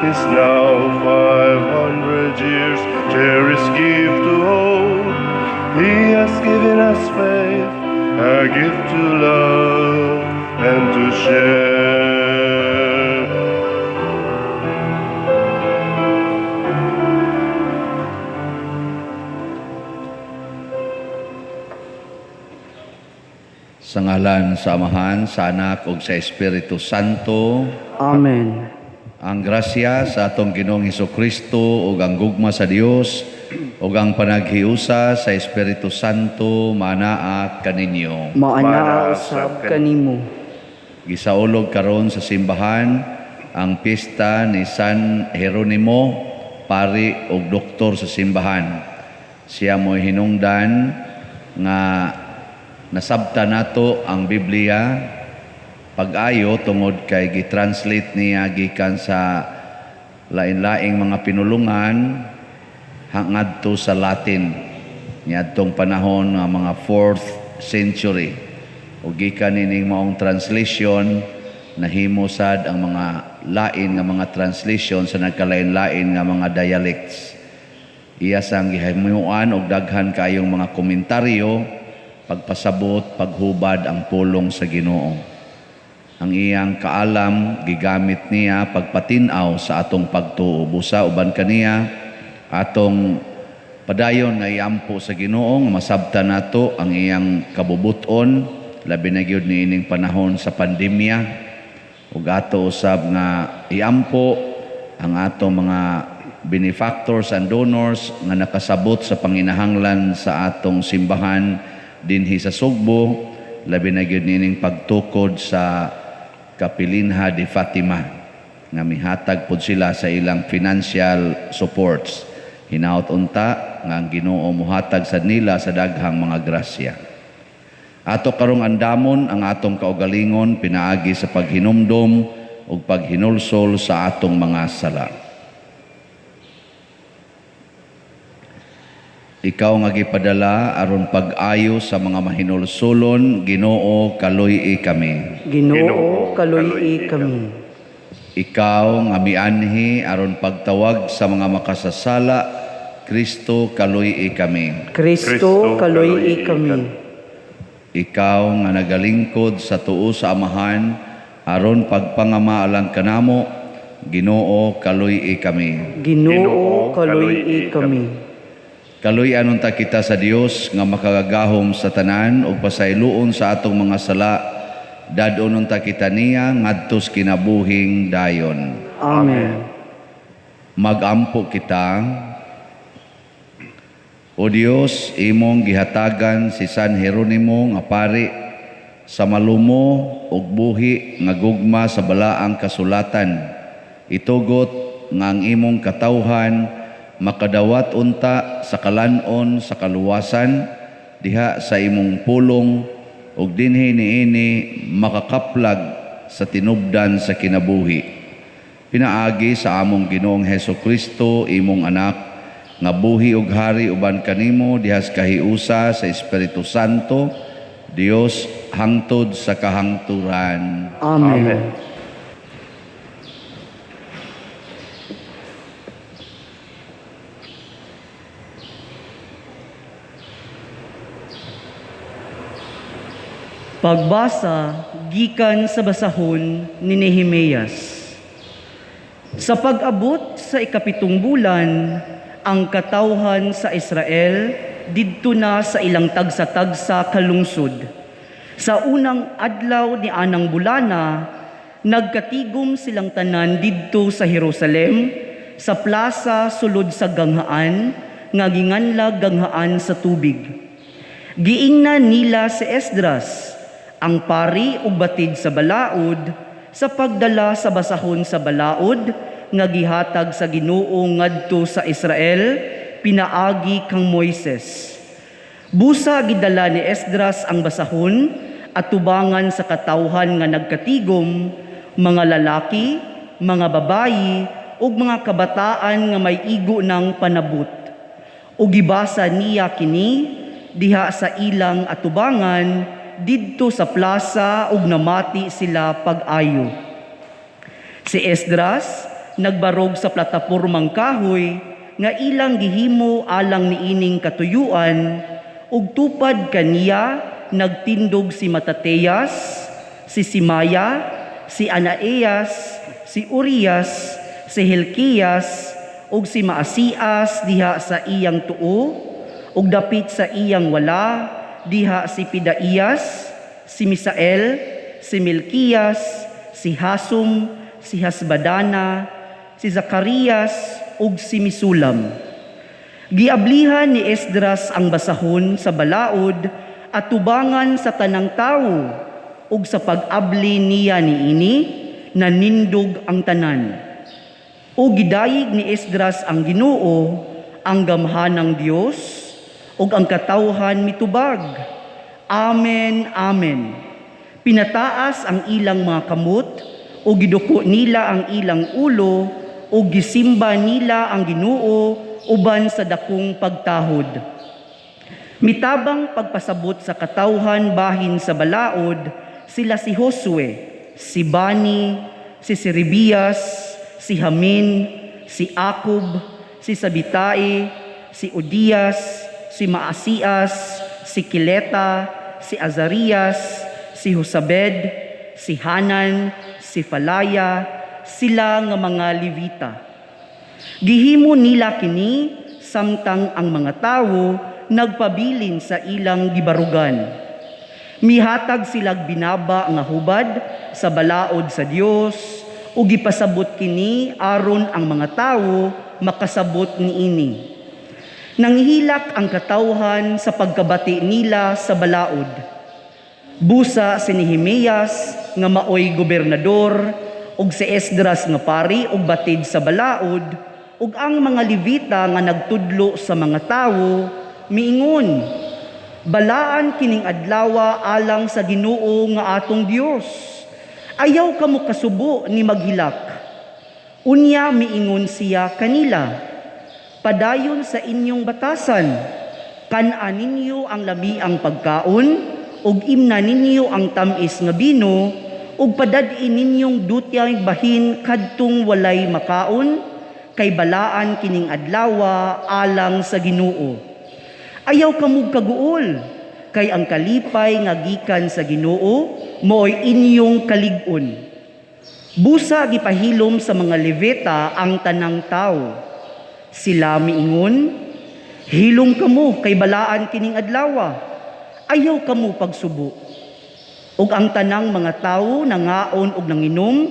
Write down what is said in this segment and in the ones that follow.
Is now 500 years, cherished gift to all. He has given us faith, a gift to love and to share. Sa ngalan sa Amahan, sa Anak ug sa Espiritu Santo. Amen. Ang grasya sa atong Ginoong Hesukristo ug ang gugma sa Dios ug ang panaghiusa sa Espiritu Santo manaa kaninyo. Maanaa usab kanimo. Gisaulog karon sa simbahan ang pista ni San Jeronimo, pari ug doktor sa simbahan. Siya mo'y hinungdan nga nasabta nato ang Biblia pag-ayo tungod kay gitranslate niya gikan sa lain-laing mga pinulungan hangadto sa Latin niadtong panahon nga mga 4th century. Ug gikan nining maong translation nahimo sad ang mga lain nga mga translation sa nagkalain-lain nga mga dialects. Iya sang gihimuan og daghan kaayong mga komentaryo, pagpasabot, paghubad ang pulong sa Ginoo. Ang iyang kaalam gigamit niya pagpatin-aw sa atong pagtuo. Busa uban kaniya atong padayon nga iampo sa Ginoo nga masabtan nato ang iyang kabubuton, labi na gyud niining panahon sa pandemya. Ug ato usab nga iampo ang atong mga benefactors and donors nga nakasabot sa panginahanglan sa atong simbahan dinhi sa Sugbo, labi na gyud niining pagtukod sa Capelinha de Fatima nga mihatag pod sila sa ilang financial supports. Hinaot unta nga ang Ginoo mohatag sa nila sa daghang mga grasya. Ato karong andamon ang atong kaugalingon pinaagi sa paghinumdom ug paghinulsol sa atong mga sala. Ikaw nga gipadala aron pag-ayo sa mga mahinulsolon, Ginoo, kaluy-i kami. Ginoo, kaluy-i kami. Ikaw nga mianhi aron pagtawag sa mga makasasala, Kristo, kaluy-i kami. Kristo, kaluy-i kami. Ikaw nga nagalingkod sa tuo sa Amahan aron pagpangama alang kanamo, Ginoo, kaluy-i kami. Ginoo, kaluy-i kami. Kaluy-an unta kita sa Dios nga makagagahom sa tanan ug pasayloon sa atong mga sala, dad-on unta kita niya ngadto sa kinabuhing dayon. Amen. Magampo kita. O Dios, imong gihatagan si San Jeronimo nga pari sa malumo ug buhi nga gugma sa balaang kasulatan. Itugot nga ang imong katawhan makadawat unta sa kalan-on sa kaluwasan diha sa imong pulong ug dinhi niini makakaplag sa tinubdan sa kinabuhi. Pinaagi sa among Ginoong Hesukristo, imong anak, nga buhi ug hari uban kanimo dihas kahiusa sa Espiritu Santo, Dios hangtod sa kahangturan. Amen. Amen. Pagbasa gikan sa basahon ni Nehemias. Sa pag-abot sa 7 bulan, ang katawhan sa Israel didto na sa ilang tagsa-tagsa kalungsod. Sa unang adlaw ni anang bulana, nagkatigom silang tanan didto sa Jerusalem, sa plaza sulod sa ganghaan, nga ginganlag ganghaan sa tubig. Giingnan nila si Esdras, ang pari ug batid sa balaod, sa pagdala sa basahon sa balaod nga gihatag sa Ginoo ngadto sa Israel pinaagi kang Moises. Busa gidala ni Esdras ang basahon at tubangan sa katawhan nga nagkatigom, mga lalaki, mga babayi ug mga kabataan nga may igo ng panabot. Ug gibasa niya kini diha sa ilang atubangan didto sa plaza ug namati sila pag-ayo. Si Esdras nagbarog sa platapormang kahoy nga ilang gihimo alang niining katuyuan, ug tupad kaniya nagtindog si Matateyas, si Simaya, si Anaeas, si Urias, si Hilkias, ug si Maasias diha sa iyang tuo, ug dapit sa iyang wala diha si Pidaías, si Misael, si Milkias, si Hasum, si Hasbadana, si Zacarias, ug si Misulam. Giablihan ni Esdras ang basahon sa balaod at tubangan sa tanang tawo, ug sa pag-abli niya niini nanindog ang tanan. Ug gidayeg ni Esdras ang Ginoo, ang gamhanang Dios, ug ang katawhan mitubag. Amen, amen. Pinataas ang ilang mga kamot, ug giduko nila ang ilang ulo, ug gisimba nila ang Ginoo uban sa dakong pagtahod. Mitabang pagpasabot sa katawhan bahin sa balaod sila si Josue, si Bani, si Serebias, si Hamin, si Akob, si Sabitai, si Odias, si Maasias, si Kileta, si Azarias, si Josabed, si Hanan, si Falaya, sila nga mga Levita. Gihimo nila kini samtang ang mga tawo nagpabilin sa ilang gibarugan. Mihatag silag binaba nga hubad sa balaod sa Dios ug gipasabot kini aron ang mga tawo makasabot niini. Nanghilak ang katawhan sa pagkabati nila sa balaod. Busa si Nehemias nga maoy gobernador ug si Esdras nga pari ug batid sa balaod ug ang mga Levita nga nagtudlo sa mga tawo miingon, balaan kining adlawa alang sa Ginoo nga atong Dios. Ayaw kamo kasubo ni maghilak. Unya miingon siya kanila, padayon sa inyong batasan, kan-a ninyo ang lamiang pagkaon, ug imna ninyo ang tam-is nga bino, ug padad-i ninyong dutyang bahin kadtong walay makaon, kay balaan kining adlawa alang sa Ginoo. Ayaw kamog kaguol, kay ang kalipay nga gikan sa Ginoo mooy inyong kalig-on. Busa gipahilom sa mga Levita ang tanang tawo. Sila miingon, hilom kamo kay balaan kining adlawa. Ayaw kamo pagsubo. Ug ang tanang mga tawo nangaon og nanginom,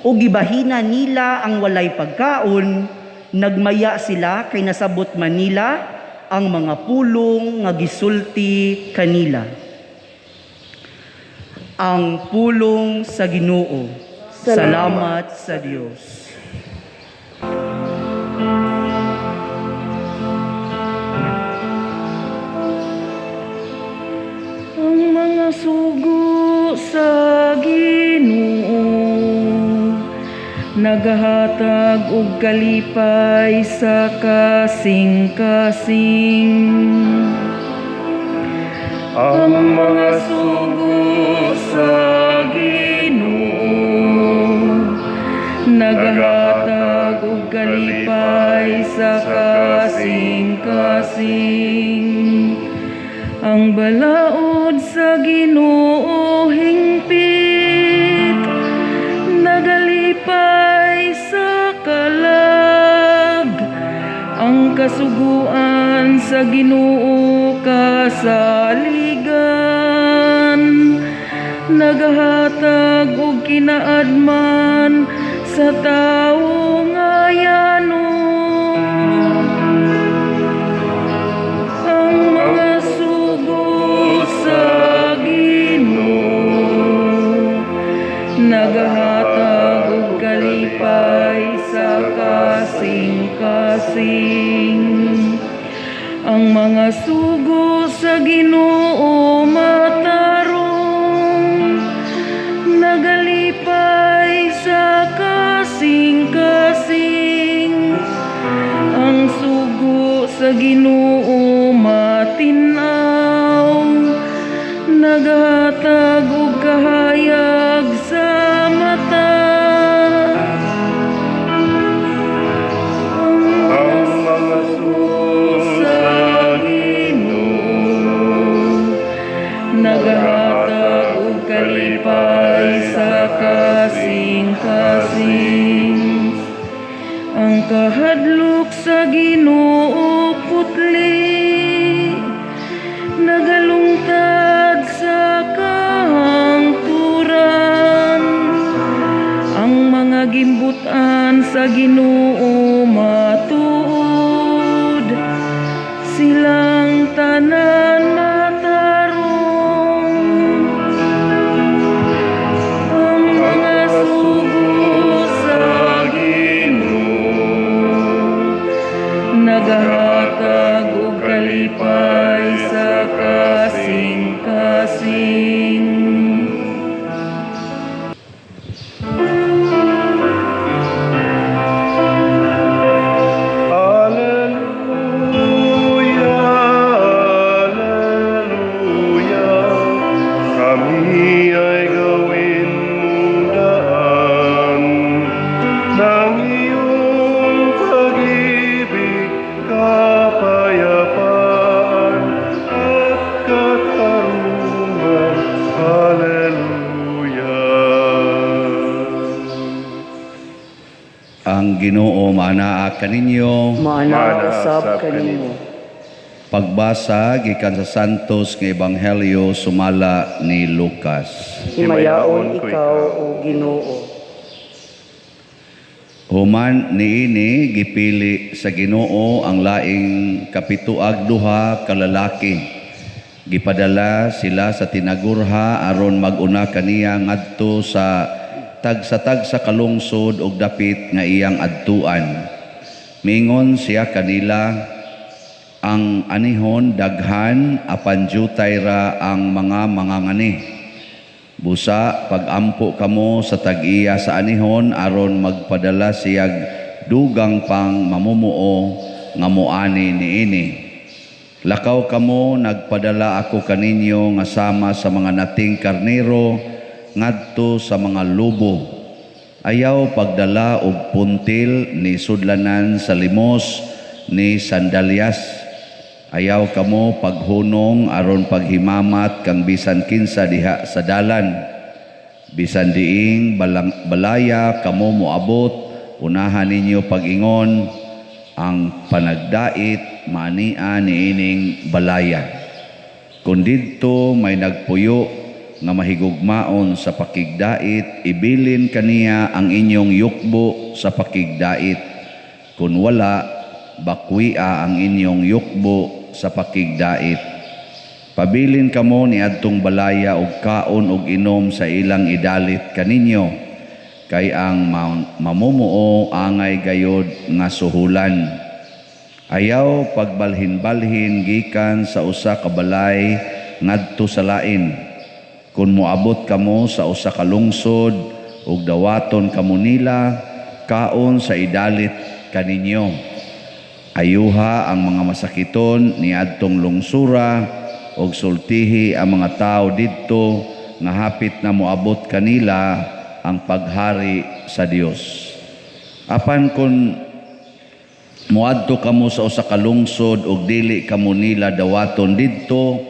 ug gibahina nila ang walay pagkaon, nagmaya sila kay nasabot man nila ang mga pulong nga gisulti kanila. Ang pulong sa Ginoo. Salamat sa Dios. Ang mga sugo sa Ginoo nagahatag og kalipay sa kasing-kasing. Ang mga sugo sa Ginoo nagahatag og kalipay sa kasing-kasing. Ang balaod sa Ginoo hingpit, nagalipay sa kalag. Ang kasuguan sa Ginoo kasaligan, nagahatag og kinaadman sa tawo nga yano. Ang mga sugo sa Ginoo nagahatag og kalipay sa kasing-kasing. Ang mga sugo sa Ginoo matarong, nagalipay sa kasing-kasing. Ang sugo sa Ginoo matinaw, nagahatag og kahayag sa mata. Kalipay sa kasing-kasing. Alleluia, Alleluia, kami ay gawin mong daan ng iyong pag-ibig, kapayapaan at katarungan. Alleluia. Ang Ginoo maanaa kaninyo. Maanaa usab kanimo. Pagbasa gikan sa Santos nga Ebanghelyo sumala ni Lucas. Himayaon ikaw, o Ginoo. Human niini gipili sa Ginoo ang laing kapituag duha ka lalaki. Gipadala sila sa tinagurha aron mag-una kaniya ngadto sa tagsa-tagsa kalungsod og dapit nga iyang adtuan. Mingon siya kanila, ang anihon daghan apan jutay ra ang mga mangangani. Busa pagampo kamo sa tag-iya sa anihon aron magpadala siyag dugang pang mamumuo nga moani niini. Lakaw kamo, nagpadala ako kaninyo nga sama sa mga nating karnero ngadto sa mga lobo. Ayaw pagdala og puntil ni sudlanan sa limos ni sandalyas. Ayaw kamo paghunong aron paghimamat kang bisan kinsa diha sa dalan. Bisan diing balaya kamo moabot, unahan ninyo pag-ingon ang panagdait maania niining balaya. Kun didto may nagpuyo nga mahigugmaon sa pakigdait, ibilin kaniya ang inyong yukbo sa pakigdait. Kun wala, bakwia ang inyong yukbo sa pakigdait. Pabilin kamo ni adtong balaya og kaon og inom sa ilang idalit kaninyo, kay ang mamumuo angay gayod nga suhulan. Ayaw pagbalhin-balhin gikan sa usa ka balay ngadto sa lain. Kun moabot kamo sa usa ka lungsod ug dawaton kamo nila, kaon sa idalit kaninyo. Ayuha ang mga masakiton niadtong lungsura ug sultihi ang mga tawo didto nga hapit na moabot kanila ang paghari sa Dios. Apan kun moadto kamo sa usa ka lungsod ug dili kamo nila dawaton didto,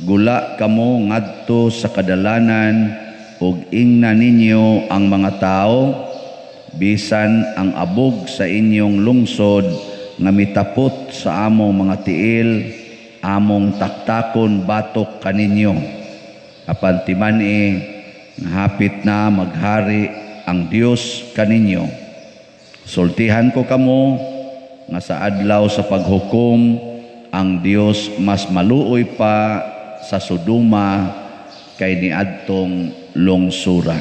gula kamo ngadto sa kadalanan ug ingna ninyo ang mga tawo, bisan ang abog sa inyong lungsod nga mitapot sa among mga tiil, among taktakon batok kaninyo. Apan timan-i, hapit na maghari ang Dios kaninyo. Sultihan ko kamo nga sa adlaw sa paghukom ang Dios mas maluoy pa sa Sodoma kay niadtong lungsura.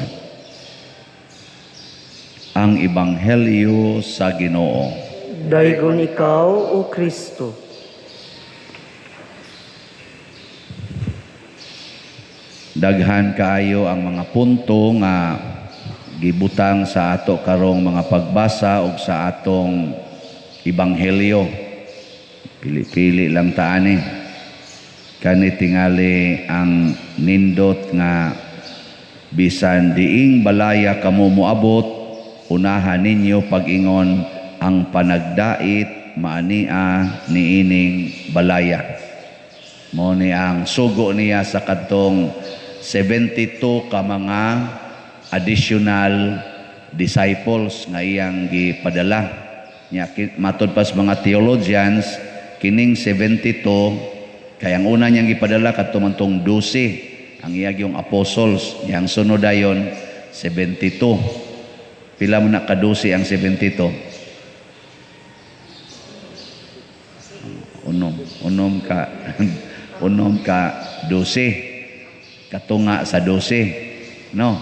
Ang Ebanghelyo sa Ginoo. Daygon ikaw, O Kristo. Daghan kaayo ang mga punto nga gibutang sa ato karong mga pagbasa og sa atong ebanghelyo. Pili-pili lang ta ani. Kani tingali ang nindot nga bisan diing balaya kamo moabot, unahan ninyo pag-ingon ang panagdait maania niining balaya. Mo ni ang sugo niya sa kadtong 72 ka mga additional disciples nga iyang gipadala. Nya matud pa sa mga theologians, kining 72 kay ang una niyang gipadala kadto man tong 12 ang iyang yung apostles, yang sunod dayon 72. Pila mo na ka 12 ang 72? Unom ka unom ka 12. Katunga sa 12. No?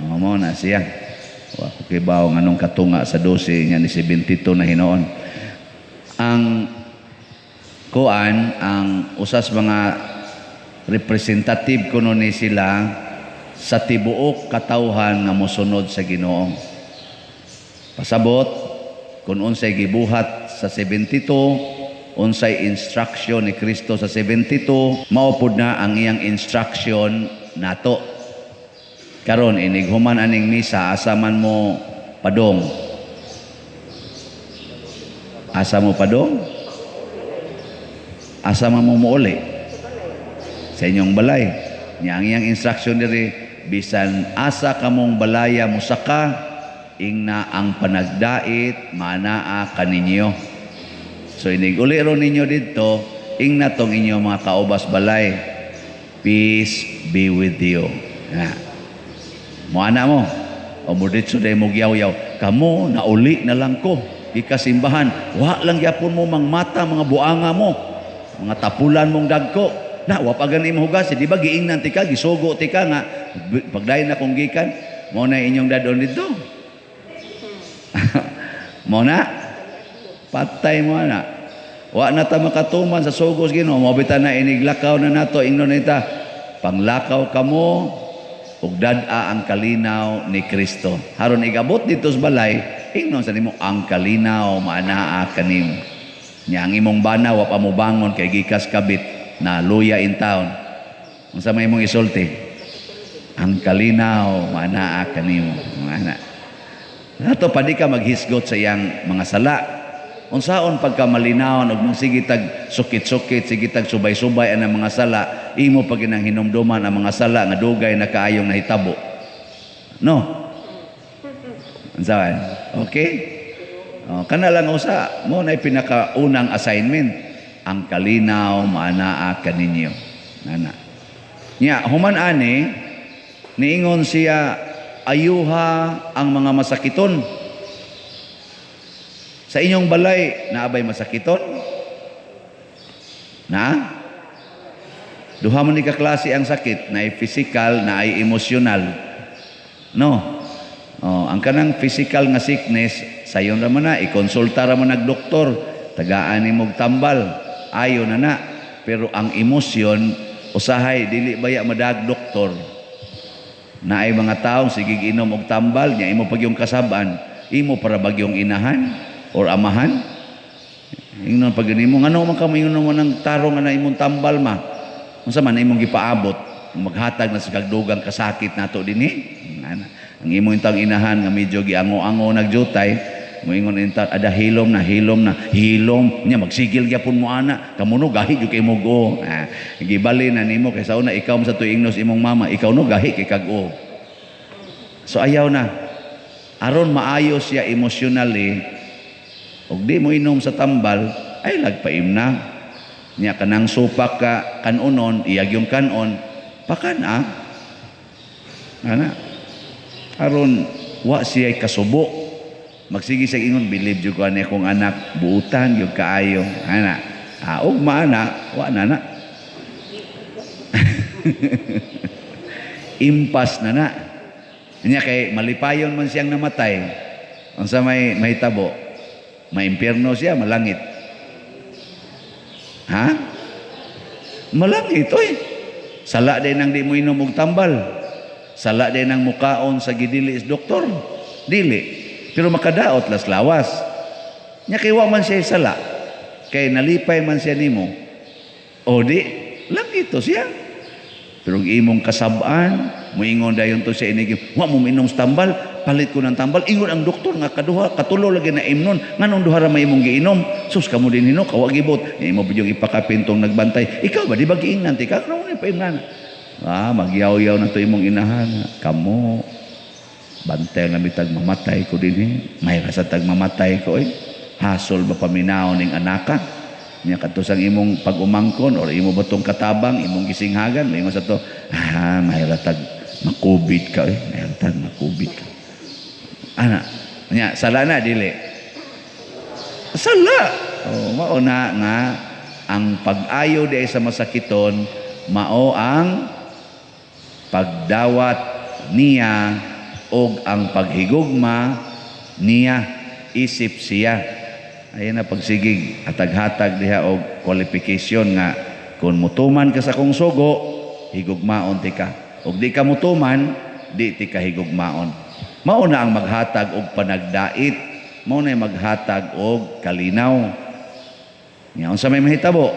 Mo na siya. Wa ko kibaw nganong katunga sa 12 nya ni 72 na hinoon. Ang kuan ang usas mga representative kuno ni sila sa tibuok katawhan nga mosunod sa Ginoo. Pasabot kung unsay gibuhat sa 72, unsay instruction ni Kristo sa 72, mao pud na ang iyang instruction nato. Karon inig human aning misa, asa man mo padong? Asa mo padong? Asa man mo muuli? Sa inyong balay. Nya ang iyang instruction diri, bisan asa kamong balaya musaka, ingna ang panagdait manaa kaninyo. So inig uli ron ninyo didto, ingna tong inyong mga kaubas balay. Peace be with you. Na. Moana mo. O mo ditso day mo gyaw-yaw. Kamo nauli na lang ko gikasimbahan. Wa lang gyapon mo mangmata mga buanga mo. Mga tapulan mong dagko. Na wa pa gani mo hugas, di ba giingnan tika, gisugo tika nga pagdayon na kong gikan, mo na inyong dadon didto. Mo na patay mo na. Wa na ta makatuman sa sugos Ginoo, mo bita na iniglakaw na nato ingnon nita, panglakaw kamo ug dad-a ang kalinaw ni Kristo. Haron igabot dito sa balay, ingnon sa nimo ang kalinaw maanaa kanimo. Nya ang imong bana wa pa mo bangon kay gikas kabit na luya in town. Unsa may imong isulti? Ang kalinaw maanaa kanimo. Ana. Nato pa di ka maghisgot sa iyang mga sala. Unsaon pagka malinawon og magsige tag sukit-sukit, sige tag subay-subay ang mga sala, imo pa ginang hinumduman ang mga sala nga dugay na kaayong nahitabo. No? Unsaon? Okay? O, kana lang usa mo na pinakaunang assignment, ang kalinaw maanaa kaninyo. Nana. Nya human ani niingon siya, ayuha ang mga masakiton. Sa inyong balay, naabay masakiton? Na? Duha man ni kaklase ang sakit, naay physical, naay emotional. No? Oh, ang kanang physical nga sickness, sayon ra man na, ikonsulta ra man nag doktor, tagaan nimo og tambal, ayo na na. Pero ang emosyon, usahay dili baya madag doktor. Naay mga taong sige inom og tambal, nya imo pag yung kasab-an, imo para bagyong inahan or amahan. Ingnon pag nimo, ngano man ka moingon mo ng tarong nga na imong tambal ma? Unsa man imong gipaabot? Maghatag na sa kagdugang kasakit nato dinhi. Ang imong intang inahan nga medyo giango-ango nagjutay, moingon inta ada hilom na, hilom na, hilom nya magsigil gyapon mo ana, kamo no gahi jud kay mo go. Gibali na nimo kay sa una ikaw man sa tuingnos imong mama, ikaw no gahi kay kag-o. So ayaw na. Aron maayo siya emotionally, og di mo inom sa tambal, ay lagpaim na. Nya kanang supak ka kanunon, iyag yung kanon, pakan ah. Ana. Aron wa siya kasubo. Magsige siya ingon, believe jud ko ani akong anak, buutan jud kaayo. Ana. Ah, ug maana, wa na na. Impas na na. Nya kay malipayon man siyang namatay. Unsa may mahitabo? Maimpierno siya, malangit. Ha? Malangit oy. Sala din ang di mo inom og tambal. Sala din ang mukaon sa gidili is doktor. Dili. Pero makadaot las lawas. Nya kay wa man siya sala. Kay nalipay man siya nimo. O di, langit to siya. Pero ang imong kasab-an, moingon dayon to siya inig, wa mo minom sa tambal, palit ko ng tambal. Ingon ang doktor nga kaduha, katulo lagi na imnon, nganong duha ra may imong giinom? Sus kamo din hino, kawa gibot. Nya imo bidyong ipakapintong nagbantay. Ikaw ba di ba giingnan ti ka? Ano ni paimnan? Ah, magyaw-yaw na to imong inahan. Kamo bantay na mitag mamatay ko dinhi. May rasa tag mamatay ko oy. Hasol ba paminaw ning anaka? Nya kadto sang imong pag-umangkon or imo ba tong katabang, imong gisinghagan, moingon sa to, ah, may ratag makubit ka oy, may ratag makubit ka. Ana, nya sala na dili. Sala. Oh, mao na nga ang pag-ayo di sa masakiton mao ang pagdawat niya og ang paghigugma niya isip siya. Ayan na pagsigig hatag-hatag diha og qualification nga kung mutuman ka sa akong sugo, higugmaon ti ka. Ug di ka mutuman, di ti ka higugmaon. Mao na ang maghatag og panagdait, mao na maghatag og kalinaw. Nya unsa may mahitabo?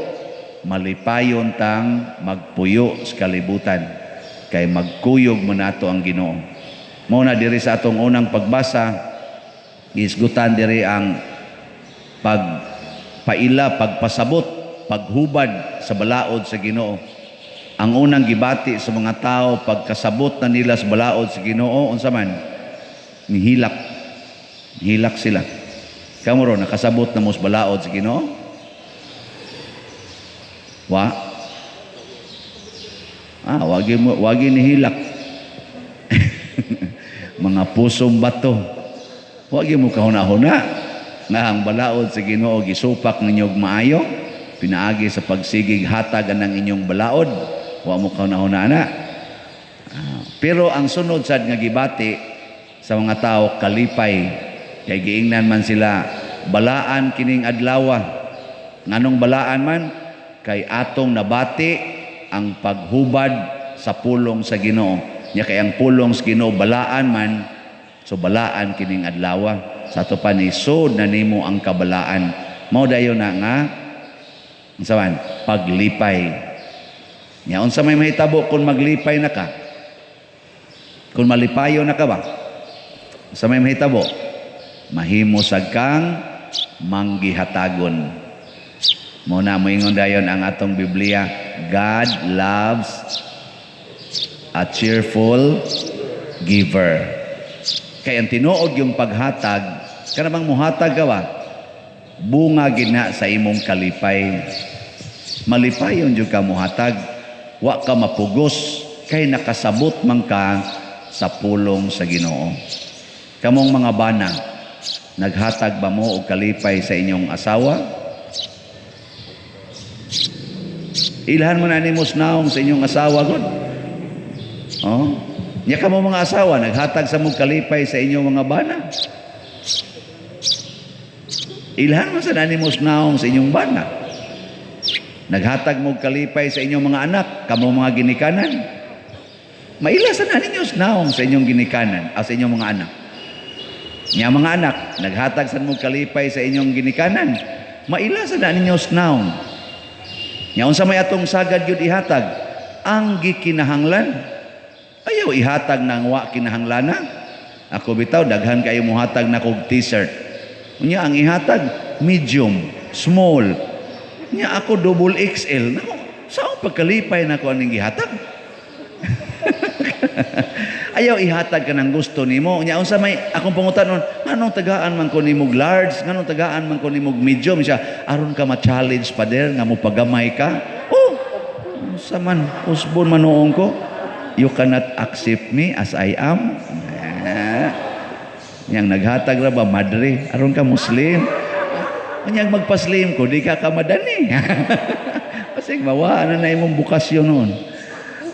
Malipayon tang magpuyo sa kalibutan kay magkuyog man nato ang Ginoo. Mao na diri sa atong unang pagbasa, gihisgutan diri ang pagpaila, pagpasabot, paghubad sa balaod sa Ginoo. Ang unang gibati sa mga tao pagkasabot na nila sa balaod sa Ginoo, unsa man? Nihilak. Nihilak sila. Kamo ro nakasabot na mo sa balaod sa Ginoo? Wa? Ah, wagi mo, wagi nihilak. Mga pusong bato. Wagi mo kahuna-huna nga ang balaod sa Ginoo gisupak ninyo og maayo pinaagi sa pagsigig hatag ang inyong balaod. Wa mo kahuna-huna na. Ah, pero ang sunod sad nga gibati sa mga tao, kalipay, kay giingnan man sila, balaan kining adlawa. Nganong balaan man? Kay atong nabati ang paghubad sa pulong sa Ginoo. Nya kay ang pulong sa Ginoo balaan man, so balaan kining adlawa. Sa ato pa ni sud na nimo ang kabalaan. Mao dayon na nga unsa man? Paglipay. Nya unsa may mahitabo kung maglipay na ka? Kung malipayo na ka ba? Unsa may mahitabo? Mahimo sad kang manggihatagon. Mao na moingon dayon ang atong Biblia, God loves a cheerful giver. Kay ang tinuod yung paghatag, kana bang muhatag ka ba? Bunga gina sa imong kalipay. Malipayon jud ka muhatag, wa ka mapugos kay nakasabot man ka sa pulong sa Ginoo. Kamong mga bana, naghatag ba mo og kalipay sa inyong asawa? Ilhan mo na nimo naong sa inyong asawa gud. Oh. Nya kamo mga asawa, naghatag sa mong kalipay sa inyong mga bana. Ilhan mo sa nimo naong sa inyong bana. Naghatag mo kalipay sa inyong mga anak, kamo mga ginikanan. Maila sa ninyo naong sa inyong ginikanan, sa inyong mga anak. Nya mga anak, naghatag sa mong kalipay sa inyong ginikanan. Maila sa ninyo naong. Nya unsa may atong sagad gyud ihatag? Ang gikinahanglan. Ayaw ihatag nang wa kinahanglana. Ako bitaw daghan kayo muhatag na kog t-shirt. Unya ang ihatag medium, small. Unya ako double XL. Nako, saong pagkalipay nako aning gihatag? Ayaw ihatag ka ng gusto nimo. Unya unsa may akong pangutanon, nganong tagaan man ko nimog large, nganong tagaan man ko nimog medium siya, aron ka ma-challenge pader nga mopagamay ka. Oh, unsa man usbon manuong ko. You cannot accept me as I am. Yang naghatag ra ba madre, aron ka Muslim. Unyang magpaslim ko, di ka kamadani. Kasi mawaan na imong bukasyon noon.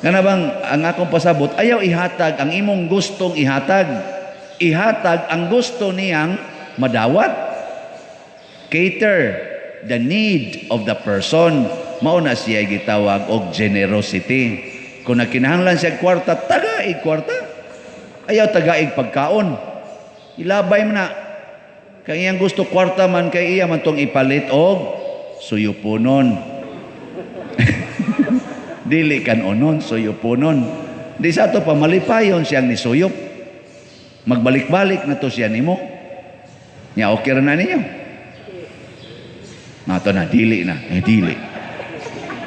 Kana bang ang akong pasabot, ayaw ihatag ang imong gustong ihatag. Ihatag ang gusto niyang madawat. Cater the need of the person. Mao na siya gitawag og generosity. Kung nagkinahanglan siya kwarta, tagaig kwarta. Ayaw tagaig pagkaon. Ilabay mo na. Kay iyang gusto kwarta man, kay iya man tong ipalit og suyupunon. Dili kan onon, suyupunon. Di sa ato pa malipayon siyang nisuyop. Magbalik-balik na to siya nimo. Nya okay ra na ninyo. Mato na dili na, eh dili.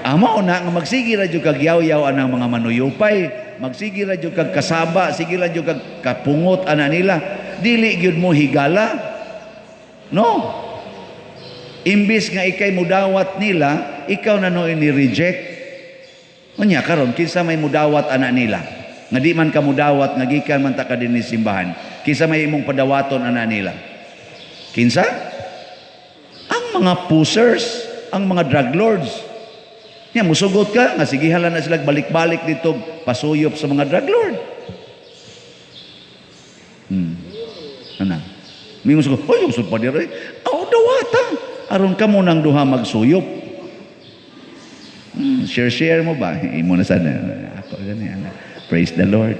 Amo na nga magsige ra jud kag yaw-yaw anang mga manuyupay, magsige ra jud kag kasaba, sige ra jud kag kapungot ana nila. Dili gyud mo higala. No. Imbis nga ikay mudawat nila, ikaw na no ini-reject. Unya karon kinsa may mudawat ana nila? Nga di man ka mudawat nga gikan man ta ka dinhi simbahan. Kinsa may imong padawaton ana nila? Kinsa? Ang mga pusers, ang mga drug lords. Nya musugot ka nga sigihan na sila balik-balik dito pasuyop sa mga drug lord. Ana. May musugot, oy, usod pa diri. Aw, dawata. Aron kamo nang duha magsuyop. Share share mo ba? Imo na sana. Ako gani ana. Praise the Lord.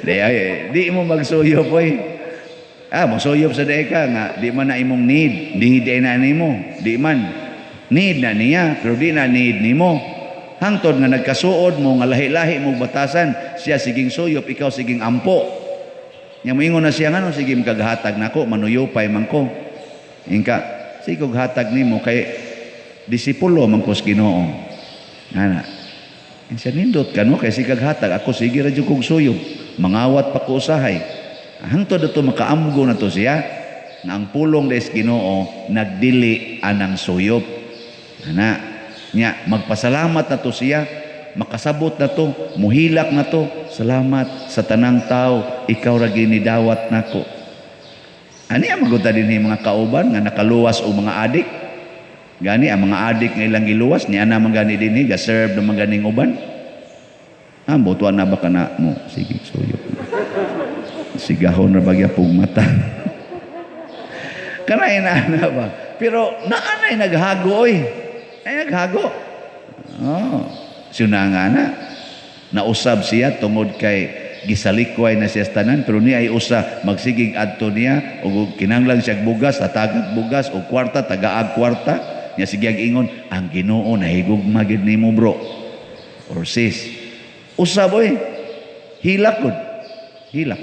Di ay, di mo magsuyop oy. Ah, mosuyop sa day ka nga di man na imong need, need ay na nimo, di man. Need na niya, pero di na need nimo. Hangtod nga nagkasuod mo nga lahi-lahi mo batasan, siya siging suyop, ikaw siging ampo. Nya moingon na siya ngano sige makaghatag nako, manuyupay man ko. Ingka, sige kog hatag nimo kay disipulo man ko sa Ginoo. Ana. Insa nindot ka no kay sige hatag ako sige ra jud kog suyop, mangawat pa ko usahay. Hangtod ato makaamgo na to siya na ang pulong des Ginoo nagdili anang suyop. Ana, nya magpasalamat na to siya, makasabot na to, muhilak na to. Salamat sa tanang tao, ikaw ra ginidawat nako. Ani ang maguta dinhi mga kauban nga nakaluwas o mga adik. Gani ang mga adik nga ilang giluwas ni ana man gani dinhi ga-serve ng mga ganing uban. Ah, butuan na ba ka na mo? Sige, suyop. Sigahon ra bagya pug mata. Kanay na na ba? Pero naanay naghago oy. Ay naghago. Oh, siyuna nga na. Nausab siya tungod kay gisalikway na siya sa tanan, pero niya ay usa magsigig adto niya og kinahanglan siya bugas, tatagag bugas og kwarta, tagaag kwarta. Nya sige ag ingon, ang Ginoo nahigugma gid nimo bro or sis. Usab oy. Hilak gud. Hilak.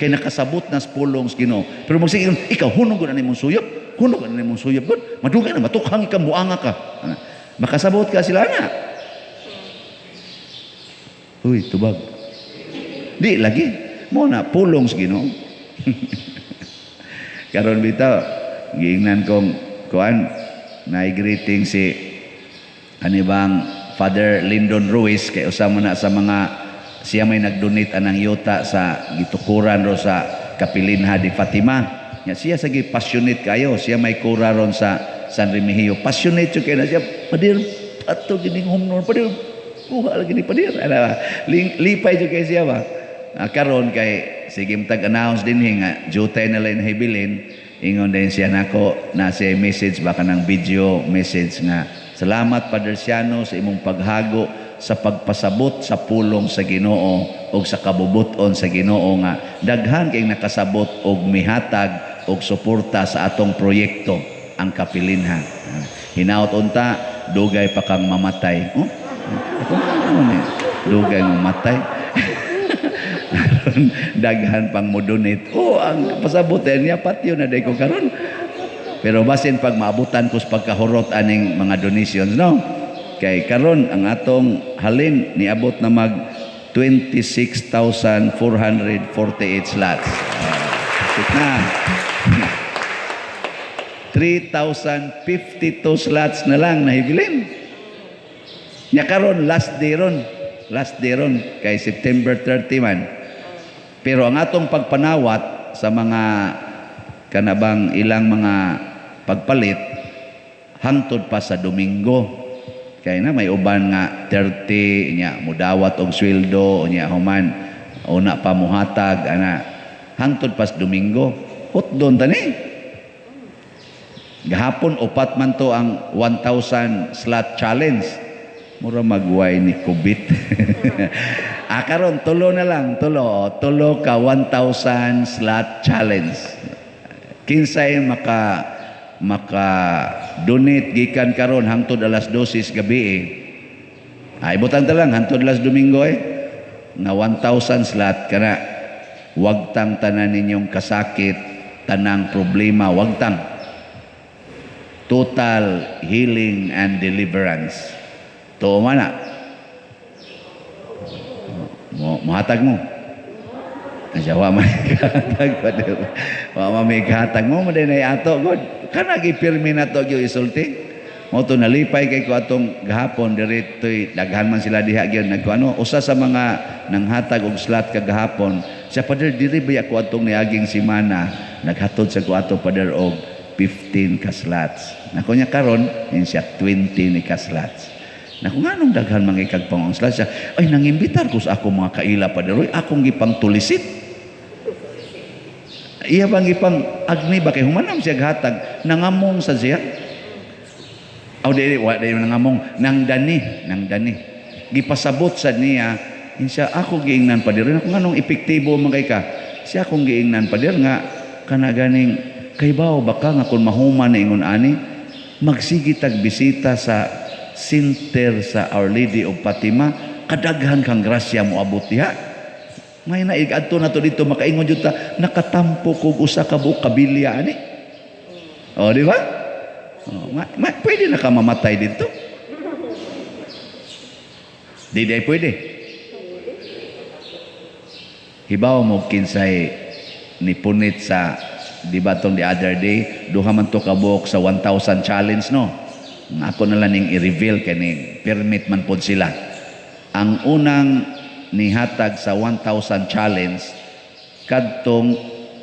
Kay nakasabot na sa pulong sa Ginoo. Pero magsige ingon, ikaw hunog gud ani mong suyop, hunog ani mong suyop gud. Madugay na matukhang ka muanga ka. Makasabot ka sila na. Uy, tubag. Di lagi. Mo na pulong sa Ginoo. Karon bitaw, giingnan kong kuan na greeting si ani bang Father Lyndon Ruiz kay usa man na sa mga siya may nagdonate anang yuta sa gitukuran ro sa Kapilinha di Fatima. Nya siya sagi passionate kayo, siya may kura ron sa San Remigio. Passionate jud kay na siya, padir ato gining home noon, padir kuha lagi ni padir. Ana, lipay jud kay siya ba. Karon kay sige tag-announce dinhi nga jutay na lang hibilin, ingon din siya nako na siya message ba kanang video message nga salamat Padre Siano sa imong paghago sa pagpasabot sa pulong sa Ginoo og sa kabubuton sa Ginoo nga daghan kay nakasabot og mihatag og suporta sa atong proyekto ang Kapilinha. Hinaot unta dugay pa kang mamatay. Oh, ako naman eh. Dugay mamatay. Daghan pang mo-donate. Oh, ang pasabutin niya patyo na day ko karon. Pero basin pag maabutan ko sa pagkahurot aning mga donations, no? Kay karon ang atong halin niabot na mag 26,448 slots. Sit na. 3,052 slots na lang nahibilin. Nya karon last day ron. Last day ron kay September 30 man. Pero ang atong pagpanawat sa mga kanabang ilang mga pagpalit hangtod pa sa Domingo. Kay na may uban nga 30 nya mudawat og sweldo nya human una pa muhatag ana hangtod pa sa Domingo. Hotdon tani. Gahapon upat man to ang 1,000 slot challenge. Mura magway ni kubit. Ah, karon tulo na lang, tulo, tulo ka 1,000 slot challenge. Kinsay maka donate gikan karon hangtod alas 12 gabi eh. Ay butang ta lang hangtod alas Domingo eh. Nga 1,000 slot kana wagtang tanan ninyong kasakit, tanang problema, wagtang. Total healing and deliverance. Tuo man na. Muhatag mo. Asya, wa may kahatag pa di. Wa may kahatag mo, mo din ay ato, God. Kana gipirmi na to, gyud isulti. Mo to nalipay kay ko atong gahapon, diri to'y daghan man sila diha gyud nagkuano. Usa sa mga nanghatag og slot kagahapon, siya pader diri ba ako atong niaging semana, naghatod sa ko ato pader og 15 ka slots. Nako niya karon, yun siya 20 ni ka slots. Naku, nganong daghan mga ikagpangong slots siya? Ay, nangimbitar ko sa ako mga kaila pader, oy, akong gipang tulisit. Iya bang ipang agni ba kay humanam siya hatag, nangamong sa siya. Aw, di wa di nangamong, nang dani, nang dani. Gipasabot sa niya siya ako giingnan, pader, ako nganong epektibo man kay ka. Siya akong giingnan, pader, nga kana ganing kaybaw baka nga kung mahuman na ingon ani, magsige tag bisita sa center sa Our Lady of Fatima, kadaghan kang grasya mo abot diha. May na adto na to dito, makaingon jud ta nakatampo kog usa ka buok kabilya ani. Oh, di ba? Oh, pwede na ka mamatay dito. Di di pwede. Hibaw mo kinsay nipunit sa, di ba, tong the other day, duha man to kabuok sa 1,000 challenge, no? Ako na lang ning i-reveal kay ni permit man pod sila. Ang unang nihatag sa 1,000 challenge kadtong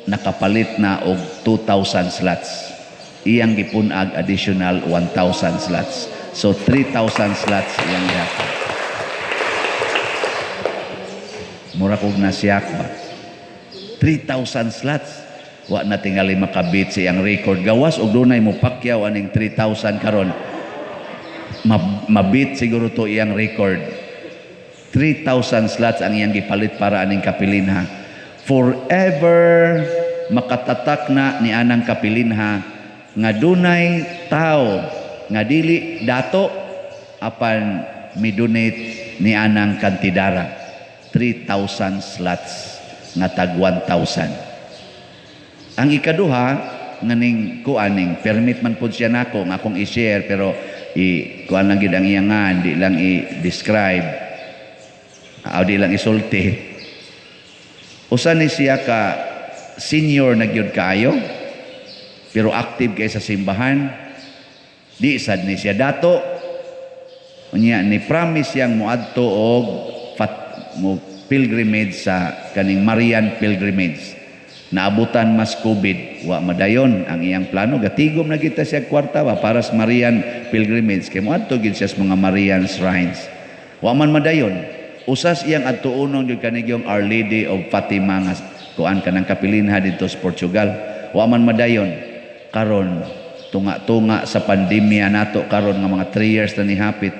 nakapalit na og 2,000 slots. Iyang gipun-ag additional 1,000 slots. So 3,000 slots iyang gihatag. Mura kog nasiyak ba? 3,000 slots. Wa na tingali makabit sa iyang record. Gawas og dunay mo pakyaw aning 3,000 karon. Mabit siguro to iyang record. 3,000 slots ang iyang gipalit para aning kapilinha. Forever makatatak na ni anang kapilinha nga dunay tao nga dili dato apan midonate ni anang kantidara. 3,000 slots nga tag 1,000. Ang ikaduha nganing kuaning permit man pud siya nako nga akong i-share, pero i kuan lang gid ang iyangan, di lang i-describe aw di lang isulti. Usa ni siya ka senior na gyud kaayo pero active kay sa simbahan. Di sad ni siya dato. Unya ni promise siyang moadto og mo pilgrimage sa kaning Marian pilgrimage. Naabutan mas COVID, wa madayon ang iyang plano. Gatigom na kita siya kwarta ba para sa Marian pilgrimage kay moadto gid siya sa mga Marian shrines. Wa man madayon. Usas iyang adtuonon gyud kanigyong Our Lady of Fatima nga kuan kanang kapilinha didto sa Portugal. Wa man madayon. Karon tunga-tunga sa pandemya nato karon nga mga 3 years na nihapit,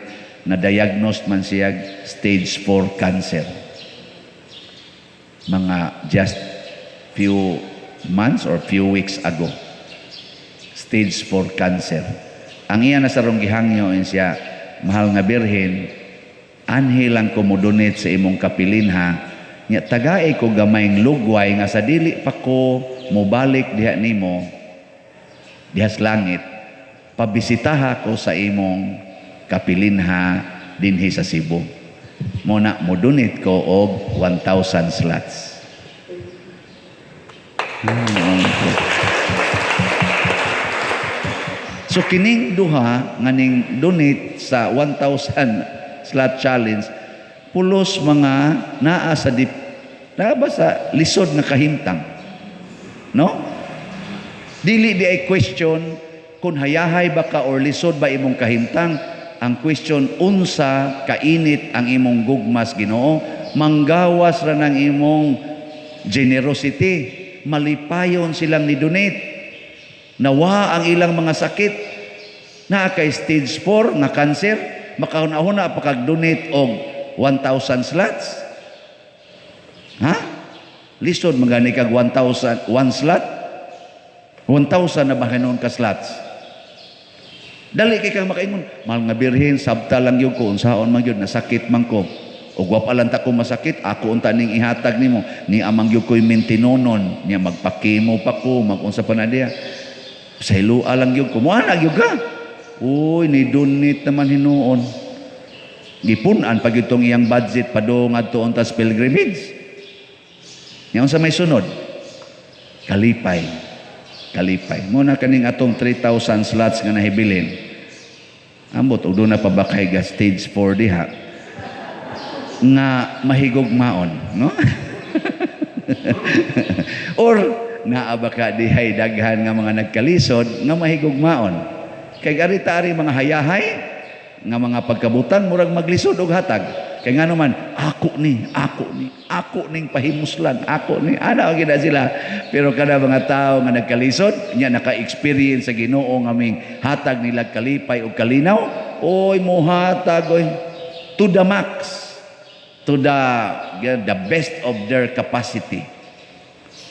na diagnosed man siya stage 4 cancer. Mga just few months or few weeks ago. Stage 4 cancer. Ang iya na sarong gihangyo siya, "Mahal nga Birhen, anhi lang ko mo-donate sa imong kapilinha, nya tagae ko gamayng lugway nga sa dili pa ko mobalik diha nimo diha sa langit, pabisitaha ko sa imong kapilinha dinhi sa Cebu. Mo na mo-donate ko og 1,000 slots." So kining duha nga ning donate sa 1,000 slot challenge, pulos mga naa sa dip, naa ba sa lisod nga kahimtang, no? Dili di ay question kung hayahay ba ka or lisod ba imong kahimtang. Ang question, unsa kainit ang imong gugmas Ginoo? Manggawas ra ng imong generosity. Malipayon silang ni donate. Nawa ang ilang mga sakit. Naa kay stage 4 nga cancer, makahuna-huna pa kag donate og 1,000 slots. Ha? Lisod magani kag 1,000 one slot. 1,000 na ba hinuon ka slots? Dali kay kang makaingon, "Mahal nga Birhen, sabta lang gyud ko, unsaon man gyud, nasakit man ko. Ug wa pa lang ta ko masakit, ako unta ning ihatag nimo, ni amang gyud ko'y mintinonon, niya magpakimo pa ko, magunsa pa na diya. Sa hilua lang gyud ko." Moana gyud ka. Uy, ni donate naman hinuon. Gipun-an pa gyud tong iyang budget padung adto unta sa pilgrimage. Nya unsa may sunod? Kalipay. Kalipay. Mo na kaning atong 3,000 slots nga nahibilin. Ambot og doon na pa ba kay ga stage 4 diha nga mahigugmaon, no? Or naa ba ka dihay daghan nga mga nagkalisod nga mahigugmaon? Kay arita ari mga hayahay nga mga pagkabutang, murag maglisod og hatag. Kay ngano man, ako ni, ako ni, ako ning pahimuslan, ako ni. Ana gid na sila. Pero kada mga tao nga nagkalisod, nya naka-experience sa Ginoo nga ming hatag nila kalipay ug kalinaw, oy, mohatag oy to the max, to the best of their capacity.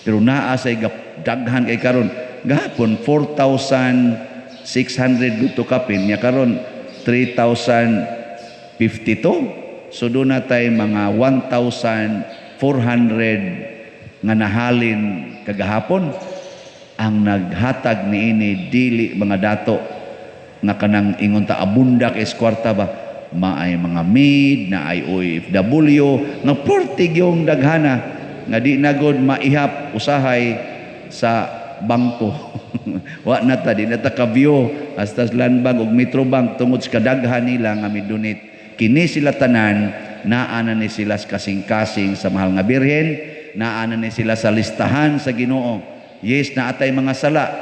Pero naa say daghan kay karon gahapon 4,600 guto kapin nya, karon 3,052. So doon na tay mga 1,400 nga nahalin kagahapon. Ang naghatag niini dili mga dato nga kanang ingon ta abunda kay kwarta ba, maay mga maid na ay OFW nga portig yung daghana nga di na gud maihap usahay sa bangko. Wa na ta, di na ta ka-view hasta sa Land Bank ug Metro Bank tungod sa kadaghan nila nga midonate. Kini sila tanan, naa na ni sila sa kasing-kasing sa Mahal nga Birhen, naa na ni sila sa listahan sa Ginoo. Yes, naa tay mga sala,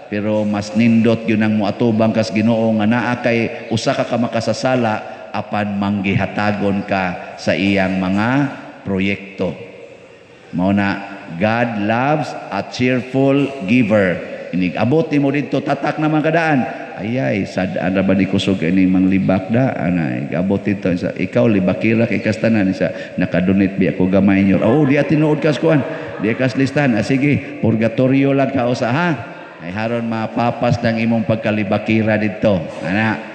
pero mas nindot yun ang muatubang kas Ginoo nga naa kay usa ka makasasala apan manggihatagon ka sa iyang mga proyekto. Mao na, God loves a cheerful giver. Inig abot nimo didto, tatak naman kadaan. Ayay, sad-an ra ba ni kusog ini manglibak da ana abot dito sa ikaw, libakira kay kastanan sa nakadonate bi ako gamay nyo. Oh, di tinuod kas kuan. Di kas listahan. Ah, sige, purgatorio lang ka usa ha. Ay haron mapapas ng imong pagkalibakira didto. Ana.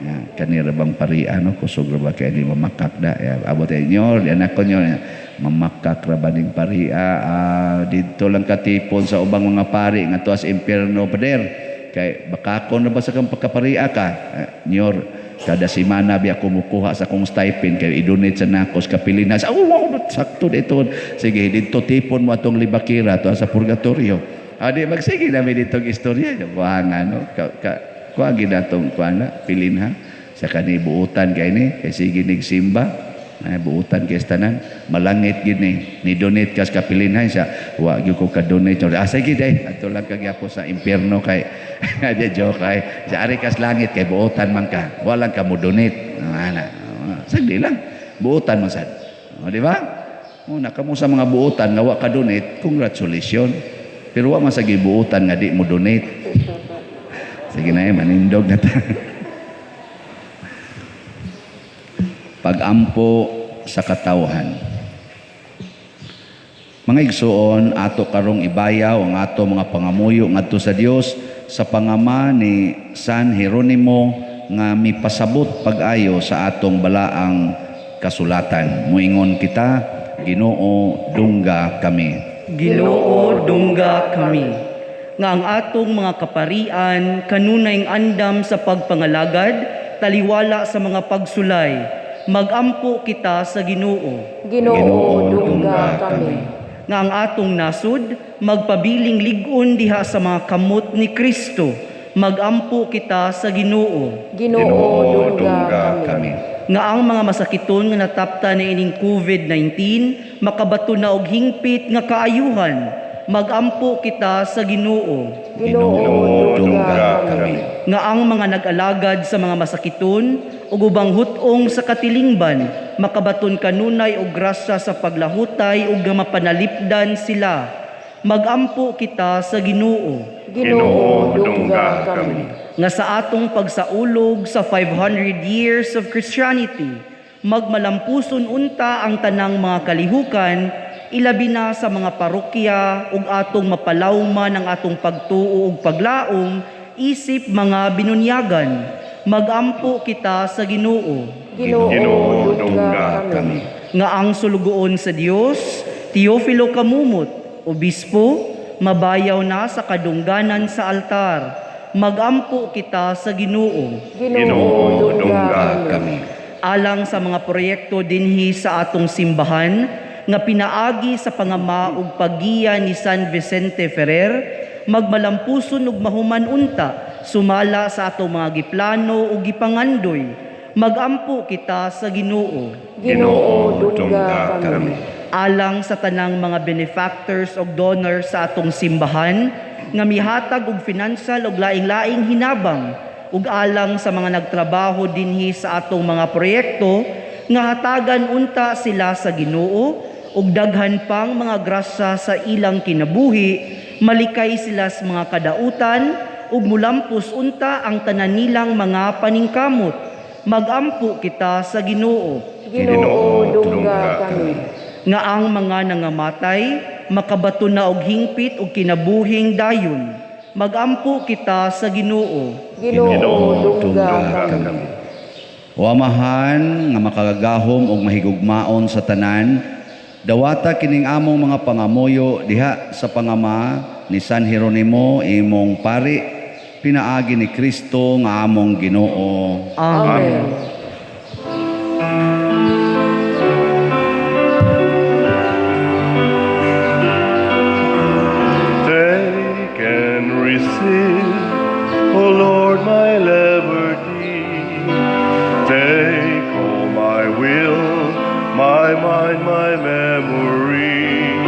Ya, kanira bang pari ano kusog ra ba kay ni mamakak da ya, abot inyo di anak ko nyo mamakak ra ba ning paria, ah, didto lang katipon sa ubang mga pari nga tuas impierno, pader, kay bakakon na ba sa kang pagkaparia ka. Eh, nyor, kada semana biya kumukuha sa akong stipend kay i-donate sa nakos kapilinas. Oh wow, sakto dito. Sige, didto tipon mo atong libakira tuas sa purgatorio. Adi magsige nami ditong istorya buhang ano ka, ka kuha ginatong kuha na pilin ha sa kani buutan kay ni kay sige nigsimba ay buutan kay tanan malangit gid ni donate kas kapilinhay sa wa gyud ko ka-donate. Ah, sige day, ato lang kagyapon sa impierno kay di joke ay sa ari kas langit kay buutan man ka, walang ka mo donate ana, sagdi lang buutan man sad o, di ba? O nakamo sa mga buutan nga wa ka donate, congratulations, pero wa man sa gibuutan nga di mo donate. Sige na eh, manindog na ta. Pag-ampo sa katawhan. Mga igsuon, ato karong ibayaw ang ato mga pangamuyo ngadto sa Dios sa pangama ni San Jeronimo nga mipasabot pag-ayo sa atong balaang kasulatan. Muingon kita, Ginoo, dungga kami. Ginoo, dungga kami. Nga ang atong mga kaparian kanunay andam sa pagpangalagad, taliwala sa mga pagsulay. Magampo kita sa Ginoo. Ginoo, dungga kami. Nga ang atong nasud magpabiling lig-on diha sa mga kamot ni Kristo. Magampo kita sa Ginoo. Ginoo, dungga kami. Nga ang mga masakiton nga natapta niining COVID-19 makabato na og hingpit nga kaayuhan. Magampo kita sa Ginoo. Ginoo, dungga kami. Nga ang mga nag-alagad sa mga masakiton ug ubang hut-ong sa katilingban makabaton kanunay og grasya sa paglahutay ug nga mapanalipdan sila. Magampo kita sa Ginoo. Ginoo, dungga kami. Nga sa atong pagsaulog sa 500 years of Christianity, magmalampuson unta ang tanang mga kalihukan, ilabi na sa mga parokya ug atong mapalawman ang atong pagtuo ug paglaom isip mga binunyagan. Magampo kita sa Ginoo. Ginoo, dungga kami. Nga ang sulugoon sa Dios, Teofilo Camumot, obispo, mabayaw na sa kadungganan sa altar. Magampo kita sa Ginoo. Ginoo, dungga kami. Alang sa mga proyekto dinhi sa atong simbahan nga pinaagi sa pangama ug paggiya ni San Vicente Ferrer, magmalampuson ug mahuman unta sumala sa atong mga giplano ug gipangandoy. Magampo kita sa Ginoo. Ginoo, dungga kami. Alang sa tanang mga benefactors ug donors sa atong simbahan nga mihatag og financial ug laing-laing hinabang ug alang sa mga nagtrabaho dinhi sa atong mga proyekto nga hatagan unta sila sa Ginoo ug daghan pang mga grasya sa ilang kinabuhi, malikay sila sa mga kadautan ug mulampos unta ang tanan nilang mga paningkamot. Magampo kita sa Ginoo. Ginoo, dungga kami. Nga ang mga nangamatay makabato na og hingpit ug kinabuhing dayon. Magampo kita sa Ginoo. Ginoo, dungga kami. O Amahan nga makagagahom ug mahigugmaon sa tanan, dawata kining among mga pangamuyo diha sa pangama ni San Jeronimo imong pari, pinaagi ni Kristo nga among Ginoo. Amen. Take and receive, O Lord, my liberty. Take all my will, my mind, my memory.